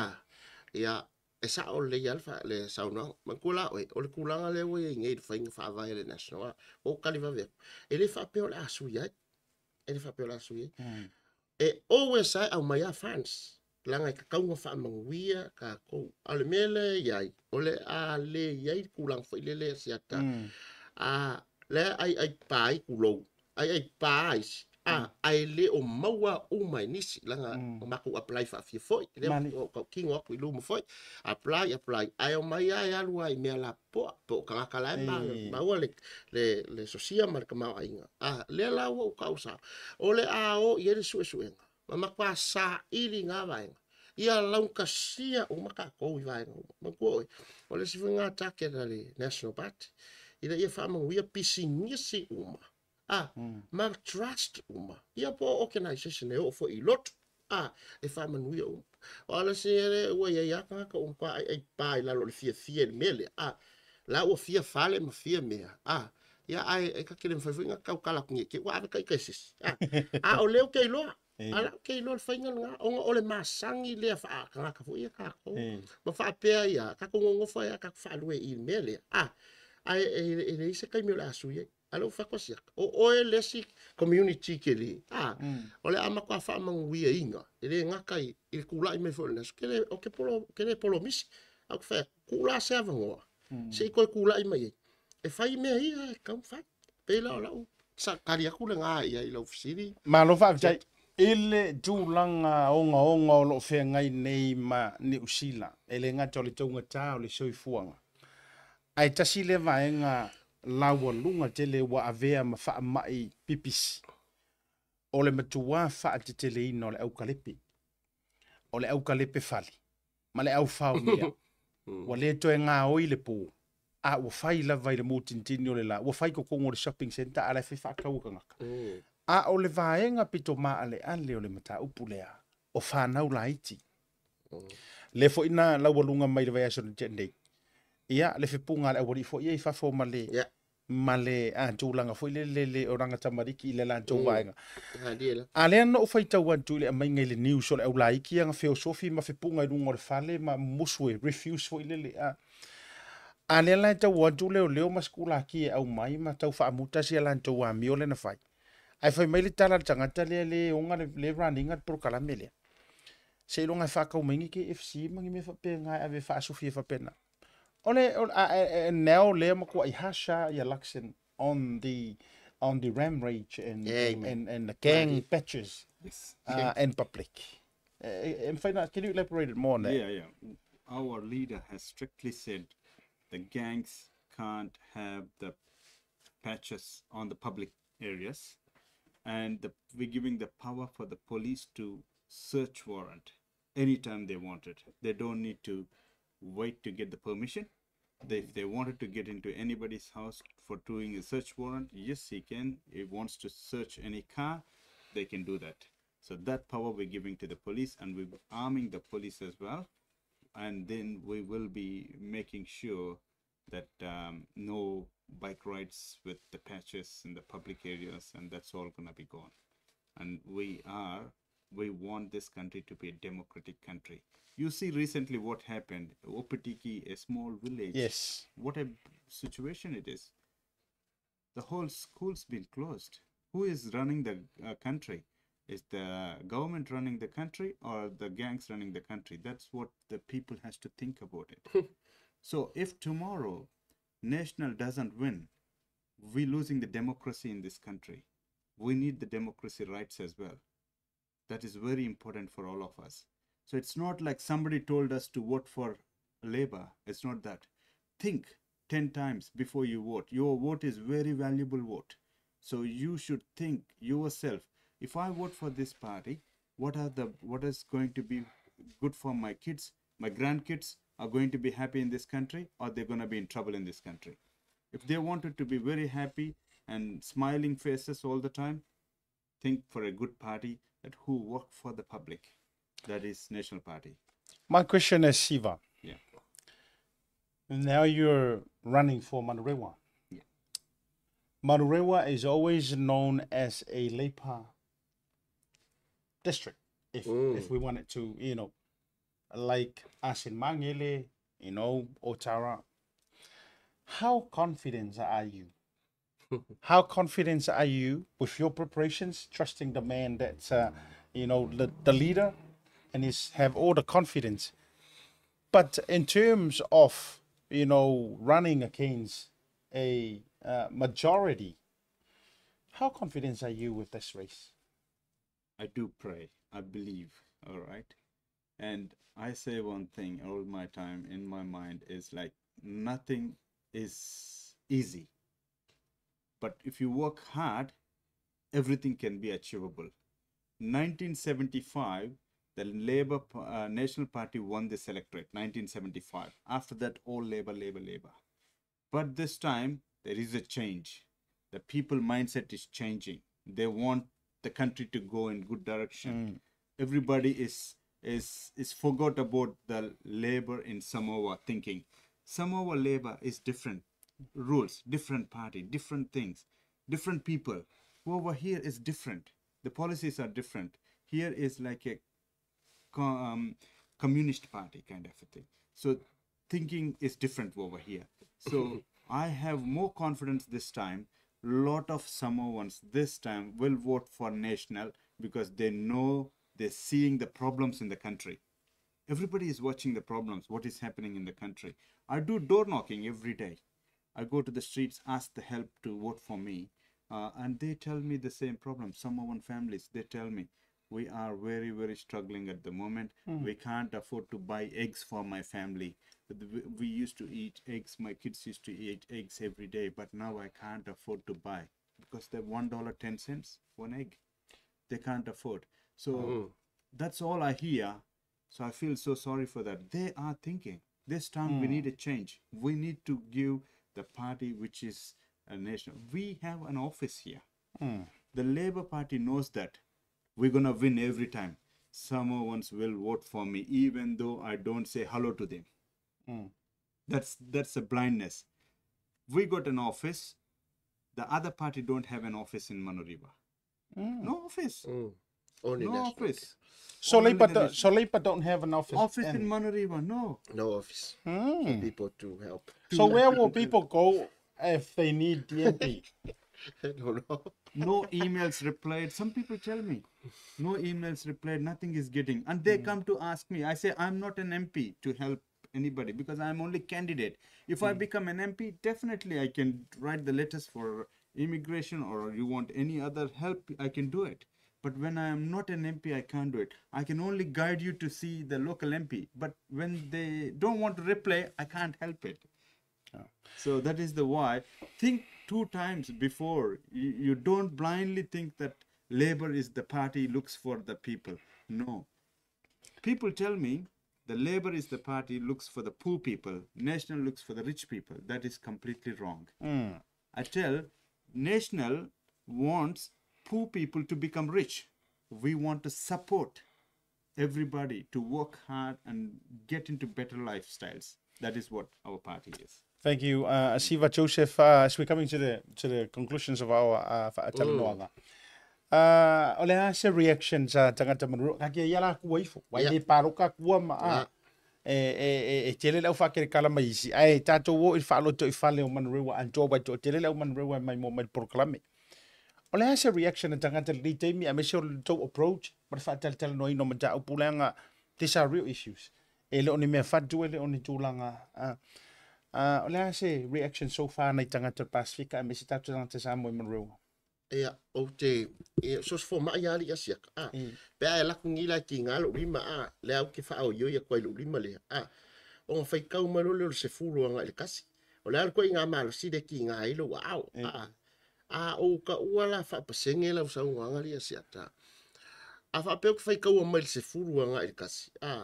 ia, e sao lelei lava le saunoaga. Manatua la oe, o le tulaga lea ua i ai nei i le faiga faavae a le National, a, ua ou tali vave atu. E le faapea o le a sui ai. E le faapea o le a sui ai. E always lava e aumai lava funds, leaga e tatau ona faamanuia tatou. A o le mea lea e i ai, o le a le i ai le tulaga foi lele e siata, a, lea ai pa ai tulou, ai pa ai isi, a, ae le o maua uma e nisi, leaga o matou apply faafia foi, lea ua tautino atu i luma foi, apply, apply, ae omai lava e alu lava i mea lapopoa, po o tagata la e maua le sosia ma le tamaoaiga. A, lea la ua ou tau sao, o le a o i ai le suesuega, ma matua saili ngā vaega, ia laugatasia uma tatou i vaega uma. Manatua oe, o le isi foi ngā target a le National Party, ina ia faamanuia pisinisi uma, a, ma trust uma, ia po o organisation e oo foi i lotu, a, e faamanuia uma. O ala se lea ua i ai lava tagata ua matua aiai pa i lalo o le fiafia i le mea lea, a, la ua fia fale ma fia mea, a, ia ae e ta te le mafai foi ona tautala atu nei te i ua ave ita i se isi, a, a o lea ou te iloa, a la ou te iloa le faiga lena, ona o le masani lea faatagata foi ia tatou, ma faapea ia, tatou nonofo ai lava tatou faalue i le mea lea, a, ae e leai se taimi o le a sui ai. A lea ua fai atu asiata, o oe le isi community tele, a, o le a matua faamanuiaina, e le gata i le tulai mai foi o le aso, o ke le polomisi, a ou te fai atu, tuu la se avanoa, se i toe tulai mai ai, e fai mea ia e tatau ona fai. Pei la o lau tali atu lena i ai i lau fesili. Malo faafetai. I le tulaga ogaoga o lo o feagai nei ma Niu Sila, e le gata o le taugata o le soifuaga, ae tasi lea vaega laualuga tele ua avea ma faamai pipisi, o le matua faateteleina o le aukalepe. O le aukalepe fale ma le aufao mea, ua le toe gaoi le po, a ua fai lava i le mutinitini o le la, ua fai totonu o le shopping centre a o la e fai faatau e tagata. A o le vaega pito maaleale o le mataupu lea, o fanau laiti. Lea foi na laualuga mai le vaiaso na tea nei, Ia, le fepuga a le aualii foi ia i fafo ma le, ma le tulaga foi lele le o lagatamaliki i le latou vaega. A lea na ou faitau atu i le aumaiga i le news o le aulaiti ia na feosofi ma fepuga i luga o le fale ma musu e refuse foi lele. A lea la e tau atu leoleo ma sikulaki e aumai ma tau faamuta sia latou amio lea na fai. Ae fai mai le tala a le tagata lea le ona le run ina le polokalame lea. Seiloga e faatau mai ni KFC ma ni mea faapena e ave e faasofia faapena. O le, and now lea matuai hasha ia Luxon on the ram rage and the gang patches and public. Can you elaborate more on that? Yeah. Our leader has strictly said the gangs can't have the patches on the public areas, and we're giving the power for the police to search warrant anytime they want it. They don't need to wait to get the permission. If they wanted to get into anybody's house for doing a search warrant, yes, he can. If he wants to search any car, they can do that. So that power we're giving to the police, and we're arming the police as well. And then we will be making sure that no bike rides with the patches in the public areas, and that's all gonna be gone. And we want this country to be a democratic country. You see recently what happened, Opotiki, a small village. What a situation it is. The whole school's been closed. Who is running the country? Is the government running the country or the gangs running the country? That's what the people has to think about it. So if tomorrow National doesn't win, we're losing the democracy in this country. We need the democracy rights as well. That is very important for all of us. So it's not like somebody told us to vote for Labor. It's not that. Think 10 times before you vote. Your vote is very valuable vote. So you should think yourself, if I vote for this party, what is going to be good for my kids, my grandkids are going to be happy in this country, or they're going to be in trouble in this country. If they wanted to be very happy and smiling faces all the time, think for a good party that who work for the public. That is National Party. My question is, Siva. Yeah. Now you're running for Manurewa. Yeah. Manurewa is always known as a Labour district. If we wanted to, like us in Mangere, Otara. How confident are you? How confident are you with your preparations, trusting the man that's, the leader, and is have all the confidence. But in terms of, running against a majority, how confident are you with this race? I do pray. I believe. All right. And I say one thing all my time in my mind is like nothing is easy. But if you work hard, everything can be achievable. 1975, the Labour National Party won this electorate, 1975. After that, all Labour, Labour, Labour. But this time, there is a change. The people mindset is changing. They want the country to go in good direction. Everybody is forgot about the Labour in Samoa thinking. Samoa Labour is different rules, different party, different things, different people. Over here is different. The policies are different. Here is like a communist party kind of a thing. So thinking is different over here. So I have more confidence this time. Lot of Samoans this time will vote for National because they know they're seeing the problems in the country. Everybody is watching the problems, what is happening in the country. I do door knocking every day. I go to the streets, ask the help to vote for me. And they tell me the same problem. Samoan families, they tell me, we are very, very struggling at the moment. We can't afford to buy eggs for my family. We used to eat eggs. My kids used to eat eggs every day, but now I can't afford to buy because they're $1.10, one egg. They can't afford. So that's all I hear. So I feel so sorry for that. They are thinking, this time we need a change. We need to give the party which is a nation. We have an office here. The Labour Party knows that we're going to win every time. Samoans will vote for me, even though I don't say hello to them. That's a blindness. We got an office. The other party don't have an office in Manurewa. No office. Only No national. office. So Only Labour, the do, national. so Labour don't have an office. Office in Manurewa, no. No office. For people to help. So where will people go if they need the MP? I don't know. No emails replied. Some people tell me, no emails replied, nothing is getting. And they come to ask me. I say, I'm not an MP to help anybody because I'm only candidate. If I become an MP, definitely I can write the letters for immigration, or you want any other help, I can do it. But when I am not an MP, I can't do it. I can only guide you to see the local MP. But when they don't want to reply, I can't help it. So that is the why. Think 2 times before. You don't blindly think that Labour is the party looks for the people. No. People tell me the Labour is the party looks for the poor people. National looks for the rich people. That is completely wrong. I tell National wants poor people to become rich. We want to support everybody to work hard and get into better lifestyles. That is what our party is. Thank you, Asiva Joseph. As we're coming to the conclusions of our talanoaga. O le a se reactions a tangata manuru ka ke ia la kua ifo. Wai le paroka kua ma a e tele lau whakere kala mai isi. Ai tātou o i whaaloto i whale o Manurewa antoa wai to tele lau Manurewa mai mo mai proclame. O le a se reaction a tangata li teimi a mese o le tau approach ma le whaatalitala no ino mata au pulanga. These are real issues. E le oni mea whatu e le oni tūlanga. O le a se reaction so far nei tangata Pasifika a mese tātou tangata Samoa i Manurewa. Ia, o te, so se fō mai ali asiaka, a, pe a e laku ngila ki ngā lo lima, a, le au ke whaao ioi a koe lo lima lea, a, o ngā whaikau mai lo leo le se fulu anga i le kasi, o le alu koe i ngā malosi le ki ngā ilo wa ao, a, o ka ua la whaapasenge lau sau ngā li asiata, a whaapeo ke whaikau mai le se fulu anga i le kasi, a,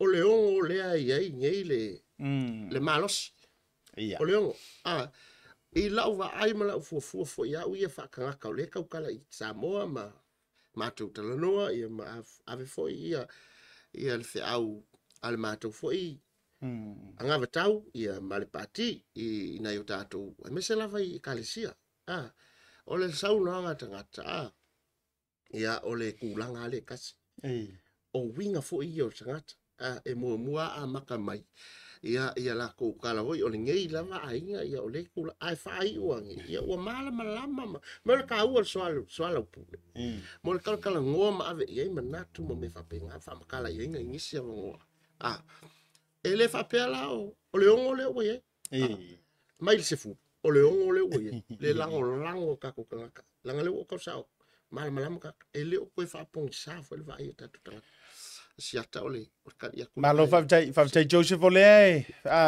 o le ongo lea i ai ngei le malosi, o le ongo, a, i lau wa ai ma lau fuafua fo ia au ia whaakangaka o le kaukala i Samoa ma mātou talanoa ia ma ave foi ia le wheau a le mātou foi angavatau ia ma le pāti i nai o tātou e mese lava i ekalesia. O le saunoaga tangata ia o le kūlanga ale kasi. O winga foi ia o tangata e muamua a maka mai. Ia la kou kala hoi o le ngei lava ainga ia o le kula ai whaai uangi ia ua malama lama ma me le ka ua soala pule mo le kala kala ngoa ma ave ia i manatu ma me whapenga whamakala ia inga ingisi a ngoa e le whapea la o le ongo le ua ia mai le sefu o le ongo le ua ia le lango lango kako kalaka langa le ua kau sao malama lama kaka e le o koe whapongi sa fo le whaai o tatu tangata. Siata o le Malo whaftai Joseph o le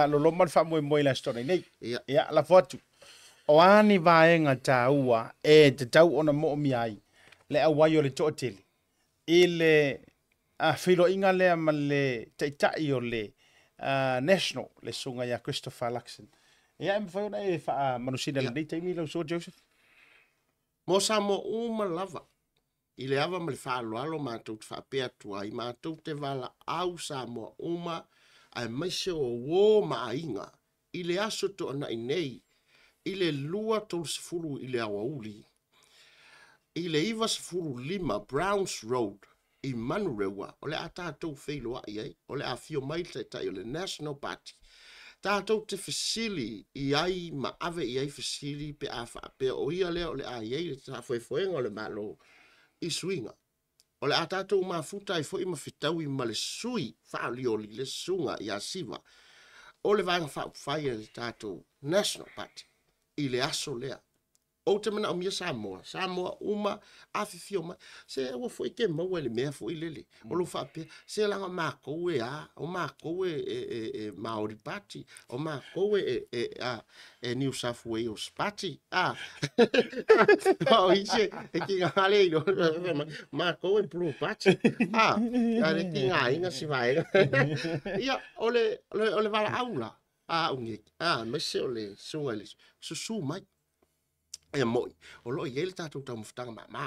lolo ma le wha moe la story nei. Ia la foatu. O ani vaenga tāua e te tau ona mo mi ai le awai o le to'atele. I le whilo inga lea ma le taitai o le National le sunga ia Christopher Luxon. Ia e mwhai ona e wha manusina le nei taimi lau so Joseph. Mo sa mo uma lava. I le ava ma le whaaloalo mātou te whaapea tua i mātou te wala au Samoa uma ai maise o wō maainga i le aso to ana i nei i le 23 i le awauli i le 95 Browns Road i Manurewa o le a tātou wheiloa i ai o le a whio mai le taitai o le National Party tātou te whasili i ai ma ave i ai whasili pe a whaapea o ia lea o le a iai le tāwhaiwhaenga o le malo i suinga. O le a tātou mafuta i foi ma whitaui ma le sui whaalioli le sunga i a siwa. O le vaenga whaupwhai le tātou National Party i le aso lea. O te mana o mia Samoa. Samoa uma awhiwhio mai. Se ua foi ke maua le mea foi lele. O lo whaapea. Se langa mākou e a. O mākou e Māori Party. O mākou e New South Wales Party. O ise e ki ngā hale ino. Mākou e Blue Party. A le ki ngā inga si vaenga. Ia, o le wala aula. A unge. A, mese o le sunga le susu mai. E moi, o lo i ele tātou tau mawhitanga ma.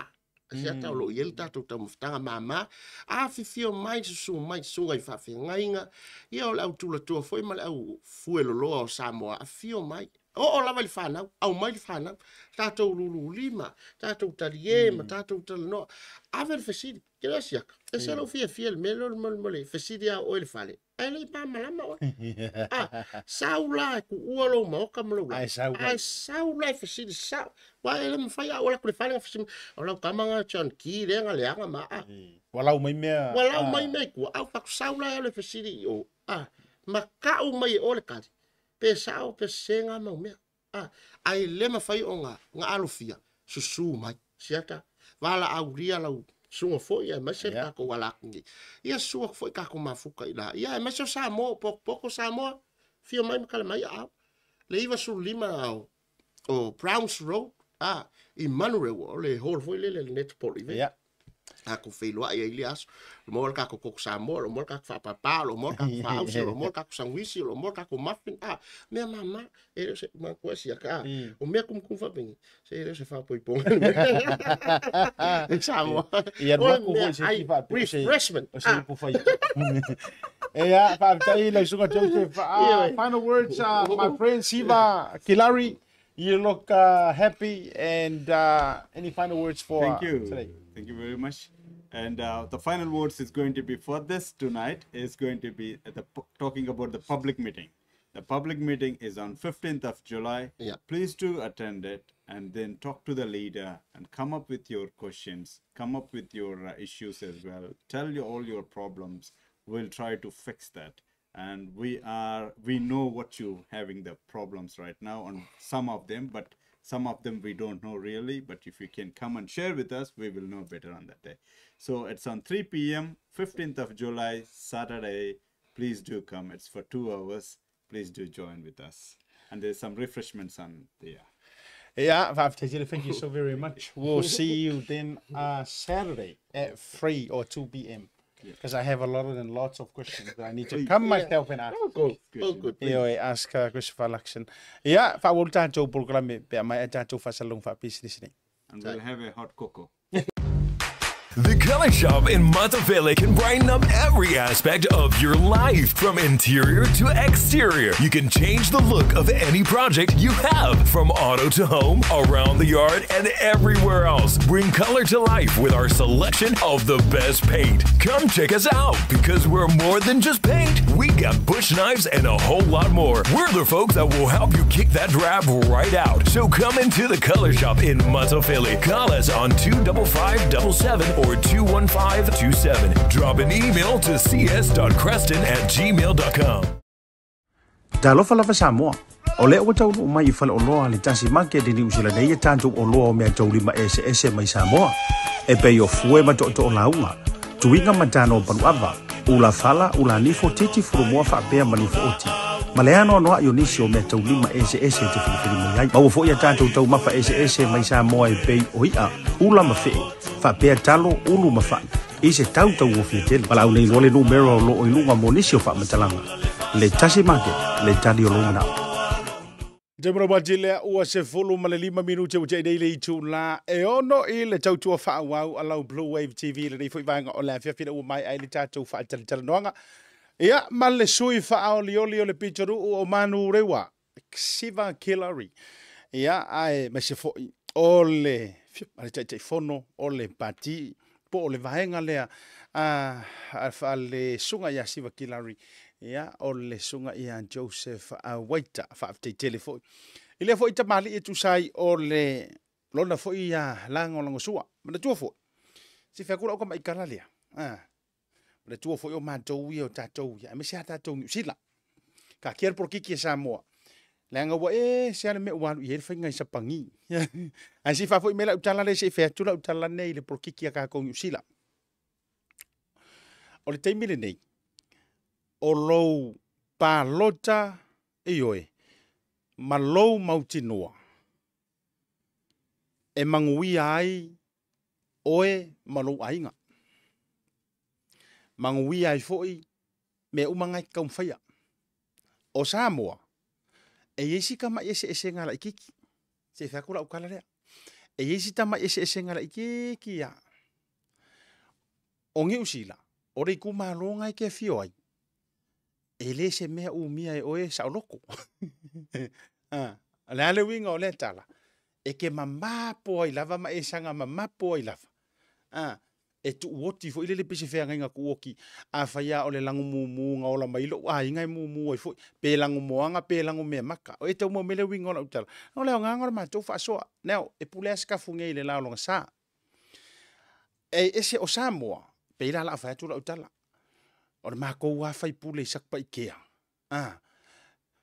Asiata o lo o i ai le tatou taumafataga mama. Afifio mai, susu mai susuga i faafeagaiga, ia o le au tulatoa foi ma le au fueloloa o Samoa, afifio mai. Oo lava i le fanau, aumai le fanau, tatou lululima, tatou talie ma tatou talanoa. Ave le fesili, ke le siaka. E se lou fiafia le mea lea mo le fesili a oe i le fale. Ae le i malamalama oe. Ah, sau la e kuua lou maoka ma lou Ae sau Ae sau la e fesili sao. Ua e le mafai a oe la ku le fale na fesili. O lau tama nga John Key lea na leaga ma a. Ua lau mai mea. Ua lau mai mea i tua. Au fatu sau la e le fesili i o. Ah, ma kau mai e o le kali. Pe sao pe sese nga mau mea. Ah, ae le mafai ona na alofia susu mai. Siata, valaaulia lau susuga foi aemaise le tatou ala atu nei. Ia susu atu foi tatou mafuta i la. Ia aemaise o Samoa, o potopoto Samoa, afio mai ma tala mai aao. Le 95 o Browns Road, ah, i Manurewa, o le hall foi lele le netball event. Yeah. Tatou feiloai ai i lea aso. O lo o maua le tatou koko Samoa, o lo o maua le tatou faapapa, o lo o maua le tatou faausi, o lo o maua le tatou sanguisi, o lo o maua le tatou muffin. Ah, mea mama, e le o se matua e siaka. Ah, o mea kumukumu faapenei, se e le o se faapoipoga le mea. E Samoa. Ia O le alu atu mea foi se ai, ki faapea o se refreshment. o se upu fai. Ia, faafetai lau susuga Joseph. Ioe. Final words, my friend Siva Kilari. You look happy, and any final words for Thank you. today? Thank you very much. And the final words is going to be for this tonight is going to be at the talking about the public meeting. The public meeting is on 15th of July. Yeah. Please do attend it and then talk to the leader and come up with your questions, come up with your issues as well. Tell you all your problems. We'll try to fix that. And we know what you having the problems right now on some of them, but some of them we don't know really. But if you can come and share with us, we will know better on that day. So it's on 3 p.m., 15th of July, Saturday. Please do come. It's for 2 hours. Please do join with us. And there's some refreshments on there. Yeah, faafetai, thank you so very much. We'll see you then Saturday at 3 or 2 p.m. Because I have a lot and lots of questions that I need to come myself and ask. Oh, good. Oh, good. Ia, e ask Christopher Luxon. Ia, faaauau le tatou polokalame pe a mai a tatou faasalalauga faapisinisi nei. And we'll have a hot cocoa. The Color Shop in Matafele can brighten up every aspect of your life, from interior to exterior. You can change the look of any project you have, from auto to home, around the yard, and everywhere else. Bring color to life with our selection of the best paint. Come check us out, because we're more than just paint. We got bush knives and a whole lot more. We're the folks that will help you kick that drab right out. So come into the Color Shop in Matafele. Call us on 25577 or 21527. Drop an email to cs.creston@gmail.com. Talofa lava Samoa. O lea ua taunuu mai i faleoloa le Tasi Market i Niu Sila nei e tatou oloa o mea taulima eseese mai Samoa. E pei o fue ma tootoo lauga, tuiga ma tano o paluava, ula fala, ula nifo, titi furumoa faapea ma nifo oti. Ma le anoanoai o nisi o mea taulima eseese e te filifili mai ai. Maua foi a tatou taumafa eseese mai Samoa e pei o i'a, ula ma fee, faapea talo, ulu ma fai. I se tau tau o fia tele. Valaau nei loa le numera o loo i luga mo nisi o faamatalaga. Le Tasi Market, le tali o lou manao. Te mora wati lea ua se fulu ma le 5 minute ua te nei le itu la e ono i le tautua faaauau a lau Blue Wave TV le nei foi vaega o le afiafi ina ua mai ai le tatou faatalatalanoaga. Ia ma le sui faaolioli o le pitonuu o Manurewa, Siva Kilari. Ia ae ma se foi o le a le taitaifono o le pati po o le vaega lea a le susuga ia Siva Kilari. Ia o le susuga ia Joseph Waita, faafetai tele foi. I lea foi tamalii e tusa ai o le lona foi ia lagolagosua. Manatua foi, si fea kula o ka maikala lea. Manatua foi o matou ia o tatou ia, aemaise a tatou Niu Sila. Ka kia le polokiki e Samoa. Leaga ua e se ale mea ua alu i ai le faiga i sapagi. Ae si faa foi mea lau tala le se i fea atu lau tala nei le polokiki a kākou Niu Sila. O le taimi lenei, o lou palota ioe, ma lou mautinoa e manuia ai oe ma lou aiga. Manuia ai foi mea uma ngai taumafai. O Samoa, e i ai si kamai eseese ngā laititi. Se i fai atu lau tala lea. E i ai si tamai eseesega laitiiti lava. O Niu Sila, o le itumalo lena e te afio ai, e le se mea umia e oe e saoloto. O le a le uiga o lea tala? E te mamapo ai lava ma e saga mamapo ai lava, a, e tuuoti foi lele pei se feagaiga tuuoti, afai lava o le lagu mumu na ola mai ai lou aiga e mumu ai foi, pe lanumoana pe lanumeamata. O e tau maua mai le uiga o lau tala? O le aoga lena o le matou faasoa. Now, e pule lava Sikafu nei i le la o lona sa. E ese, o Samoa, pei la o le a fai atu lau tala, o le matou lava faipule i Satupaitea, a,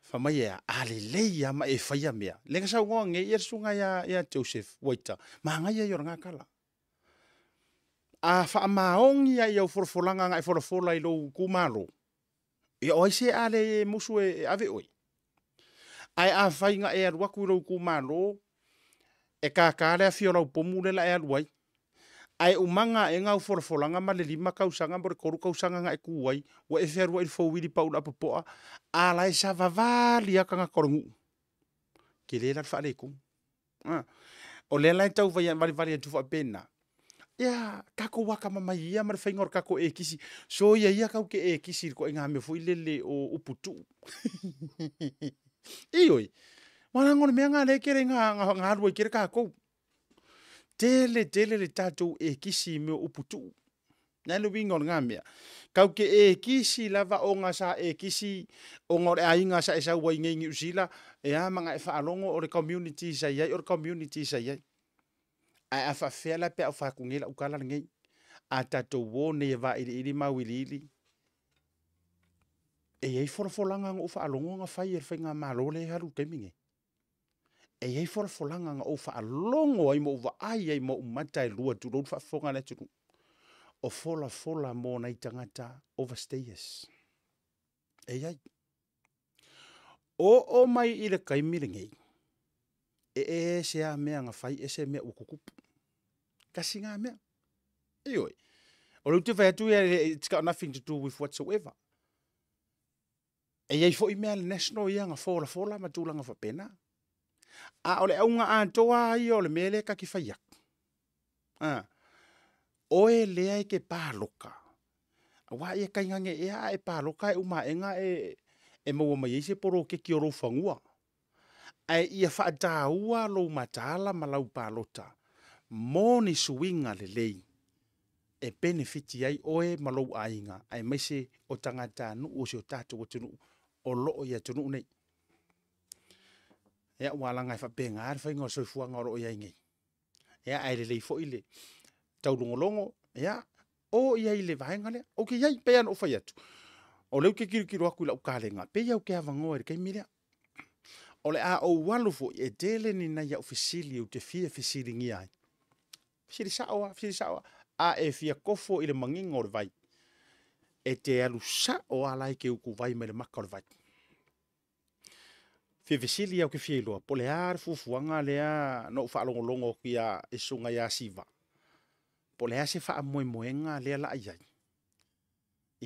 fai mai e a, a lelei lava ma e faia mea, lea na saunoa nei le susuga ia Joseph Waita, manaia ia o lena tala. A faamaoni lava i au folafolaga na e folafola i lou itumalo, ia o ai se a le musu e ave oe? Ae afai na e alu atu i lou itumalo, e tata le afi o lau pomu lea o le a e alu ai, ae umaga aena au folafolaga ma le 5 tausaga po o le 3 tausaga na e tu ai, ua e fealuai i le four wheel pau i le apopoa, a o la e savavali lava tagata o le nuu, tele la le faaletonu. O lea la e tau valivali atu faapena, ia tatou atamamai ia ma le faiga o le tatou ekisi. Soia ia tatou te ekisi i le ituaiga mea foi lele o upu tuu. Ioe, aua leaga o le mea lena o lea e tele ina alu ai tele tatou. Tele tele le tatou ekisi i mea o upu tuu. O le a le uiga o lena mea? Tatou te ekisi lava ona sa ekisi ona o le aiga sa e sau ai i Niu Sila, e a ma na e faalogo o le community sa i ai, o le community sa i ai. Ae a faapefea la pe a ou fai atu nei lau tala lenei, a tatou o nei e vailiili ma auiliili, e i ai folafolaga na ou faalogo na fai e le Faigamalo lea e alu i le taimi lenei? E i ai folafolaga na ou faalogo ai ma ou vaai ai ma ou mata e lua tulou le faafofoga a le atunuu, o folafola mo nai tagata overstayers. E i ai. Oo mai i le taimi lenei, e ese lava mea na fai ese mea ua tutupu. Tasi lena mea. Ioe. O lea ou te fai atu it's got nothing to do with whatsoever. E i ai foi mea a le National ia na folafola ma tulaga faapena. A o le auga atoa lava ia o le mea lea ta te fai atu, a, oe lea e te palota, aua ia tainane ea a e palota e uma aena e maua mai ai se poloketi o lou fanua. Ae ia faataua lou mataala ma lau palota mo ni suiga lelei e penefiti ai oe ma lou aiga aemaise o tagatanuu o si o tatou atunuu o lo o i atunuu nei. Ia aua leaga e faapena le faiga o le soifuaga o lo o i ai nei. Ia ae lelei foi le taulogologo, ia o i ai i le vaega lea. Ou te i ai, e pei lava ona ou fai atu, o lea ou te tilotilo atu i lau kalena, e pei lava ou te avanoa i le taimi lea. O le a ou alu foi, e tele ni nai au fesili ou te fia fesiligia ai. Fesili sao lava, fesili sao lava. A e fia tofo i le manino o le vai, e te alu sao lava la e te utuvai mai le mata o le vai. Fia fesili lava ou te fia iloa, po o le a le fuafuaga lea na ou faalogologo atu i le susuga ia Siva, po o le a se faamoemoega lea o le a i ai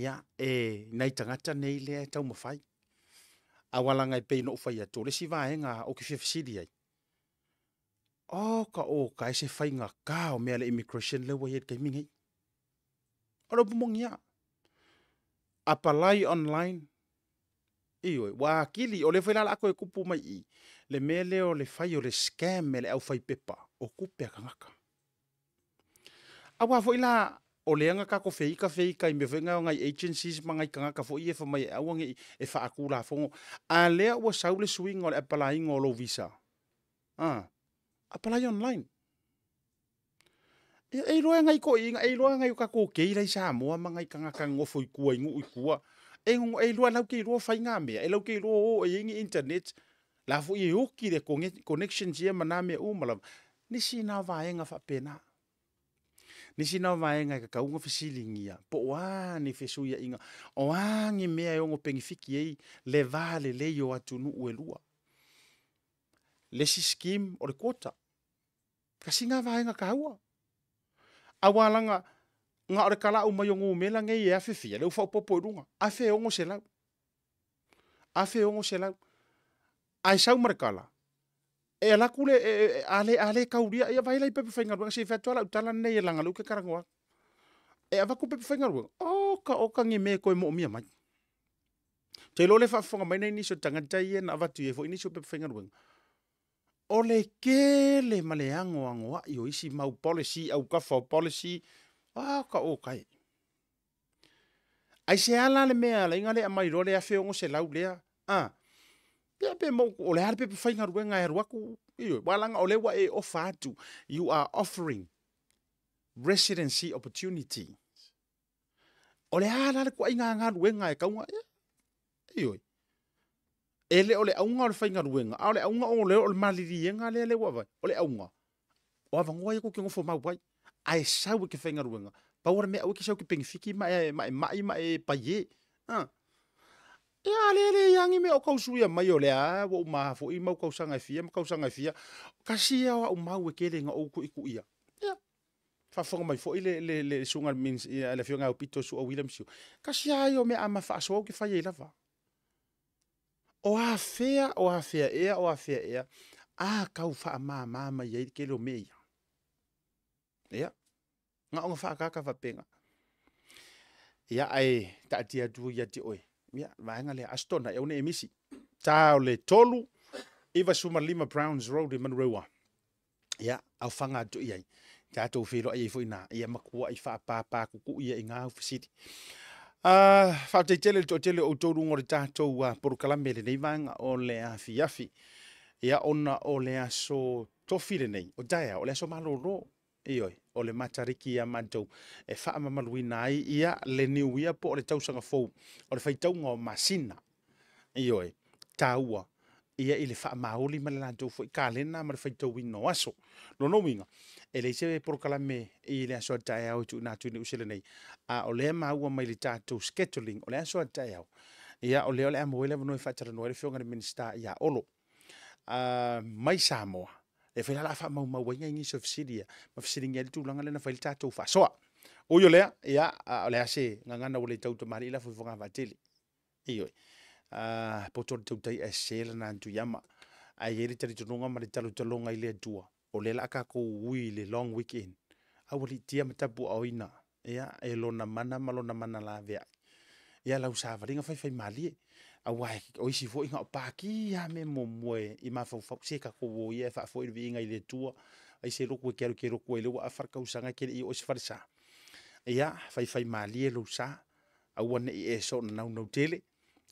ia, e nai tagata nei lea e taumafai. Aua leaga e pei ona ou fai atu, o le isi vaega ou te fia fesili ai, oka oka e se faigata o mea a le immigration lea ua i ai i le taimi lenei. O le upu moni lava, apalai online, ioe, ua atili, o lea foi la o le a toe tupu mai i i le mea lea o le fai o le scam e le aufaipepa o tupe a tagata. Aua foi la o lea na tatou feita feita i mea foi na o nai agencies ma nai tagata foi ia fai mai e aua ne i, e faatulafono. A lea ua sau le suiga o le apalaiga o lou visa, a, apalai online. Ia e iloa e nai toeaiina, e iloa e nai o tatou kei la e i Samoa ma nai tagata nonofo i tua i nuu i tua, e iloa latou te iloa fai na mea, e latou te iloa o e i ai ni internet, la foi e oti le connections ia ma na mea uma lava. Nisi na o vaega faapena. Nisi na o vaega e tatau ona fesiligia po o a ni fesuiaiga, o a ni mea e ono penefiti ai le va lelei o atunuu e lua. Le isi scheme o le quota. Tasi lena vaega taua. Aua leaga na o le tala'u mai o numera nei e afe fia, lea ua faaopoopo i luga, 1600. 1600. Ae sau ma le tala, E ala atu le, e, e, a le, a le kaulia, ia vaai la i pepa faigaluega, se i fai atu lava lau tala lenei e leaga o lea ou te talanoa atu. E avatu pepa faigaluega, oka oka ni mea e toe moomia mai. Ou te iloa o lea e faafofoga mai nai nisi o tagata ia na avatu i ai foi nisi o pepa faigaluega. O le tele ma le anoanoai o isi mau policy, autafa o policy, oka oka e. Aisea la le mea e ala ai ona le aumai loa le $1,600 lea? A, ia pe mou, o le a le pepa faigaluega e alu atu, ioe, aua leaga o lea ua e ofa atu, you are offering residency opportunity. O le a la le ituaiga galuega e tatau ona, ia, ioe. E le o le auga o le faigaluega, a o le auga o le maliliega lea ua avatu, o le auga, o avanoa ia tou te nofo mau ai, a e sau e te faigaluega, pau lava le mea aua e te sau e te penefiti ma e mai ma e paiē. A, ia a lea e leai lava ni mea o tau suia mai o lea lava ua uma foi mau tausaga e fia ma tausaga e fia, tasi ia o au mau e tele ina ou tuituia. Ia, faafofoga mai foi le, le, le susuga i le Afioga ia Aupito Su'a William Sio, tasi lava ia o mea a ma faasoa ou te fai ai lava. O afea, o afea ea, o afea ea, a tau faamama mai ai le tele o mea ia. Ia, na ona faaataata faapena. Ia, ae taatia atu ia te oe, ia, le vaega lea, Aso Toonai, aua ne i e misi. Ta o le 3, 95 Browns Road i Manurewa. Ia, aofaga atu i ai. Tatou feiloai ai foi i ina, ia matuai faapapakukui ai i ina au fesili. Faafetai tele i le toatele o outou i luga o le tatou polokalame i lenei vaega o le afiafi. Ia, ona o le aso Tofi lenei, o taeao, o le aso malolo, ioe, o le Matariki ia matou e faamamaluina ai ia le Niu Ia po o le tausaga fou o le faitauga o masina. Ioe, taua ia i le faamaoli ma le latou foi kalena ma le faitauina o aso. Lona uiga, e leai se polokalame i le aso a taeao e tuuina atu i Niu Sila nei, a o lea e maua mai i le tatou scheduling o le aso a taeao, ia o lea o le a maua ai le avanoa e faatalanoa ai le Afioga i le Minisita ia Olo mai Samoa, e fai la o le a faamaumau ai nai nisi o fesili ia, ma fesiligia ai le tulaga lea na fai ai le tatou faasoa. Ui o lea, ia, o le a se gagana ua le tautamalii lafo i fogavaa tele. Ioe. Poto le tautai ae sese lana atuiama. Ae i ai le talitonuga ma le talotaloga i le Atua, o lea o le a tatou ui i le long weekend, aualiitia ma tapuaaoina ia, e lona mana ma lona mana laveai. Ia lau savaliga faifaimalie, aua o isi foi na o pati lava mea muamua i mafaufau, se tatou o ia e faafoi le viiga i le Atua, ai se lotu e te alu e te lotu ai o lea ua afa le tausaga e te le i oo i se falesa. Ia, faifaimalie lou sa, aua ne i e soona naunau tele,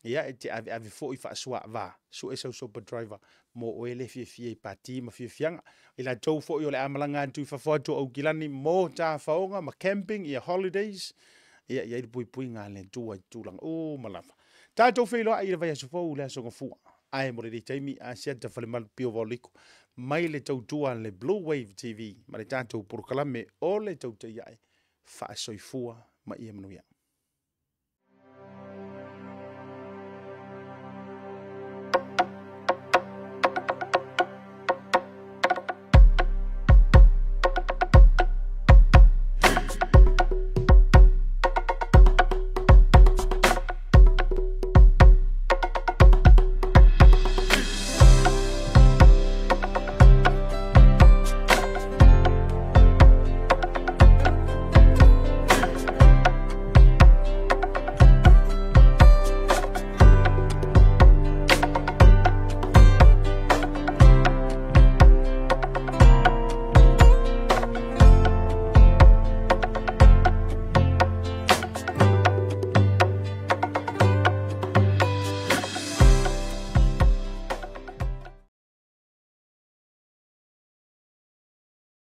ia e te aveave foi faasuaava, sue sau sopa driver mo oe le fiafia i pati ma fiafiaga. I latou foi o le a malaga atu i fafo atu o Aukilani mo tafaoga ma camping, ia holidays, ia i ai le puipuiga a le Atua i tulaga uma lava. Tatou feiloai i le vaiaso fou i le Aso Gafua. Ae mo lenei taimi, Asiata Falemalu Pio Vaoliko mai le tautua a le Blue Wave TV ma le tatou polokalame o le Tautai Ae, faasoifua ma ia manuia.